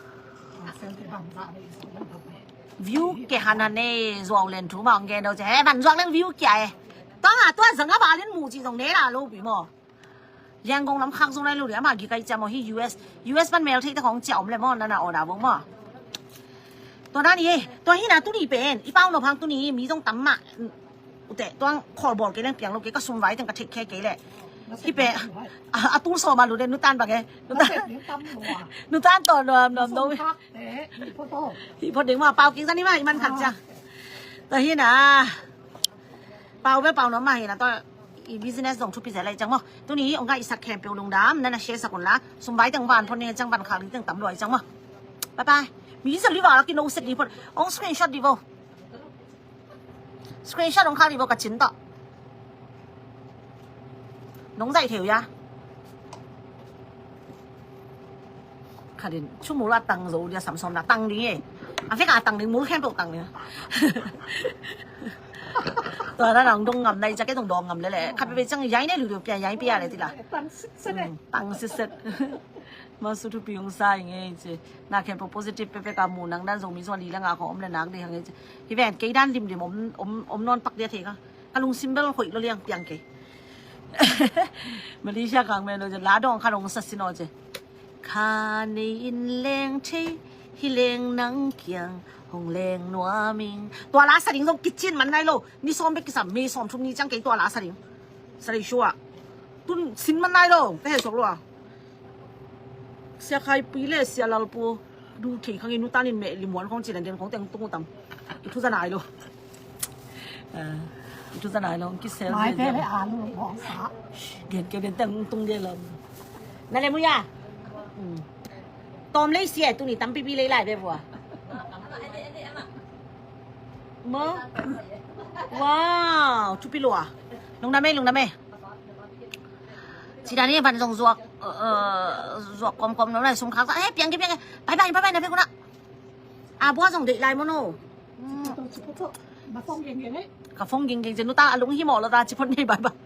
င်း ဢႃႇ တူဝ် ၸင်ႇ ဢႃႇ ပႃႇလိၼ်ႇ မူႇ ၸီႉ ၸွင်ႇ ၼႄႇ လႃႇ လူး ပီႇ မီး ရန်ကုန် လမ်း ၶၢၵ်ႈ ၸိူဝ်း ၼႆႉ လူး လႄႈ မႃး ၵီႈ ၵႆႉ ၸႃႉ မီး ႁိုဝ် US US မၼ်း မႄး ထိတ်း တႄႉ ၶွင် ၸႃႉ ဢမ်ႇ လႄႈ မီး ၼၼ်ႉ ၼႃႇ ဢေႃႈ တႃႇ ဝူဝ်း မီး တူဝ် ၼၼ်ႉ ၼႆႉ တူဝ် ႁိုဝ် ၼႃႇ တူဝ် ၼႆႉ ပဵၼ် ဢီႇ ပၢဝ်ႇ ၼေႃႈ ၽၢင် တူဝ် ၼႆႉ မီး ၸွင်ႇ တမ်း မႃး ဢိုမ်း ဢူဝ်ႇ တႄႉ တွင်း ၶေႃႈ ပေႃး ၵႄႈ လႅင်း ပဵင်း လူး ၵႄႈ ၵႃႈ သုမ်း ဝႆႉ တင်း ၵႃႈ ထဵၵ်း ၶႄႉ ၵႄႈ လႄႈ ႁိုဝ် ပဵၼ် ဢႃႇ ဢႃႇ တူဝ် သွမ်ႈ မႃး လူး တႄႉ ၼူႉတၢၼ်း ပႃး ၵႄႈ ၼူႉတၢၼ်း ၼူႉတၢၼ်း တေႃႇ ၼေႃႈ ၼေႃႈ ၼေႃႈ ႁိုဝ် ပေႃး တဵင် မႃး ပဝ်ႇ ၵိၼ် သၼ် ၼႆႉ မႃး ဢီႇ မၼ်း ၶတ်း ၸႃႉ တႃႇ ႁိုဝ် ၼႃႇ ပဝ်ႇ ပႆႇ ပဝ်ႇ ၼေႃႈ မႃး ႁိုဝ် ၼႃႇ တေႃႇ ဢီႇ business ၸွင်ႇ ထူပ်း ပီႈၸၢႆး လႆႈ ၸၢင်ႈ မီး တူဝ် ၼႆႉ ဢွင်ႇၵႃႈ ဢီႇသၢၵ်ႈ ၶႅမ်ႇပျေႃႇ လူင်တၢမ် ၼၼ်ႉ ၼႃႇ သျႄး သၵုၼ်ႇ လႃႇ သုမ်း ဝႆႉ တင်း ပၢၼ် ၽွၼ်း ၼႆႉ ၸၢင်ႈ ပၼ် ၶႃႈ လီ တင်း တမ်း လွႆး ၸၢင်ႈ မီး ပၢႆႉ ပၢႆႉ မီး ၸႂ် လီ ဝႃႈ ၵိၼ် ဢူဝ်ႇ သဵတ်ႉ လီ ၽွၼ်း ဢွင်ႇ screenshot လီ ပေႃး screenshot ဢွင်ႇ ၶႃႈ လီ ပေႃး ၵႃႈ ၸိၼ်ႇ တေႃႇ ၼွင်ႉၸႂ် ထဵဝ် ယႃႇ ၶႃႈ လႆႈ ၸုမ်း မူလႃႇ တင်ႈ ၸူဝ်ႈ လႄႈ သမ်ႇသွမ်ႇ ၼႃႇ တင်ႈ လီ ဢေႈ ဢႃႇ ၽႅၵ်ႇ ဢႃႇ တင်ႈ လီ မူလ် ၶႅမ်ႉ တူဝ် တင်ႈ လီ တူဝ် ၼၼ်ႉ ၼင်ႇ တူင်ႉ ငမ်း ၼႆ ၸႃႉ ၵႄႈ တူင်ႉ တေႃႇ ငမ်း လႄႈ လႄႈ ၶႃႈ ပႆႇ ပႆႇ ၸၢင်ႈ ယႂ်ႇ ၼႆ လူး လူး ပႅၼ်ႇ ယႂ်ႇ ပႅၼ်ႇ လႄႈ တီႈလႃႇ တင်ႈ သိတ်း ဢိုမ်း တင်ႈ သိတ်း သိတ်း မႃး သူႇ ထူႇပီႇ ဢွင်ႇသႃႇ ဢိူဝ်ႈ ၸႂ်ႈ ၼႃႈ ၶႅမ်ႇ ပူဝ်ႇ ပွႆႇ ဢွင်ႇသႃႇ ၼႃႈ ၶႅမ်ႇ ပူဝ်ႇ positive ပႅတ်ႈ ပႅတ်ႈ ၵႃႈ မူႇ ၼင်ႇ ၼၼ်ႉ ၸွင်ႇ မီး ၸွင်ႇ လီ လႄႈ ငႃႈ ၶေႃႈ ဢမ်ႇ လႄႈ ၼၢၵ်ႈ လႄႈ ႁၢင်ႈ ၸႂ်ႈ ႁိုဝ် ပႅၼ်ႇ ၵႄႈ တၢၼ်ႇ လဵမ်ႈ လဵမ်ႈ ဢမ်ႇ ဢမ်ႇ ဢမ်ႇ ၼွၼ်း ပၵ်း လႅတ်ႇ ႁႂ်ႈ ၵႃႈ ၵႃႈ လူင် သိမ်ႇပႄႇလ် ႁူၺ်ႇ လူဝ်ႇ လႅင်း ပႅင်း ၵႄႈ မလေးသျႃး ၵၢင်ႈမႄႈ လူဝ်ႇ ၸႂ်ႈ လႃႈ တွင်း ၶႃႈ လူင် သတ်း သိၼ် ဢေႃႈ ၸႂ်ႈ ၶႃႈၼႆႉ ဢိၼ်းလႅင်းထႅင်ႈ ႁိုဝ် လႅင်းၼင်ႇၵျၢင်ႉ ႁွင်ႉလႅင်းၼွႆႉမိင်ႈ တူဝ်လႃႈသႃႇ ၼိုင်ႈ ၸွင်ႇ ၵိတ်ႉၸိၼ်ႉမၼ်းၼႆလူး မီးသွမ်ႈပႅတ်ႈ ၵိတ်ႉသမ်ႉ မီးသွမ်ႈထုပ်ႈၼီႈ ၸၢင်ႈၵႄႈ တူဝ်လႃႈသႃႇ ၼိုင်ႈ သရေႇသျူဝ်း တုၼ်ႈသိၼ်မၼ်းၼႆလူး တႄႉ ႁႂ်ႈသွၵ်ႈလူး သြႃႇၶႆႇပီႇလႄႈ သြႃႇလၢႆးပူ တူၺ်းထႅင်ႈၶႃႈ ၼႆႉ ၼူႉတၢၼ်းၼႆႉ မႄႈလီမွၼ်း ၶွင်ၸိူဝ်းၼၼ်ႉ ၵူၼ်းတႅင်ႇတူင်ႉတမ်ႇ ဢီႇထူႉၸၼႃႇၼႆလူး ဢိူဝ်ႈ ဢီႇထူႉၸၼႃႇၼႆလူး ၵိတ်ႉသႄႇ မၢႆတႄႉလႄႈ ဢႃႇလူး မွင်သႃႇ ၵႅၼ်ႇၵႅၼ်ႇ တႅင်ႇတူင်ႉတႅင်ႇလူး ၼၼ်ႉလႄႈ မူႇယႃႈ ဢိုမ်း တွမ်ႇလႄႈသေ တူၺ်းၼႆႉ တမ်းပီႈပီႈလႄႈ လၢႆလၢႆပႅတ်ႈဝႃႈ မႂ်း Wow, thupi lua. Lungdam e, lungdam e. Ci dan hi, van zong zuak, eh, zuak kawmkawm lo na, sum khak sa. Eh, piang kei, piang kei. Bye bye, bye bye, na pek una. A bua zong deih lai maw no. Ka phone geng geng, ci nu ta a lung hi mawh lo ta, ci phone nei bye bye.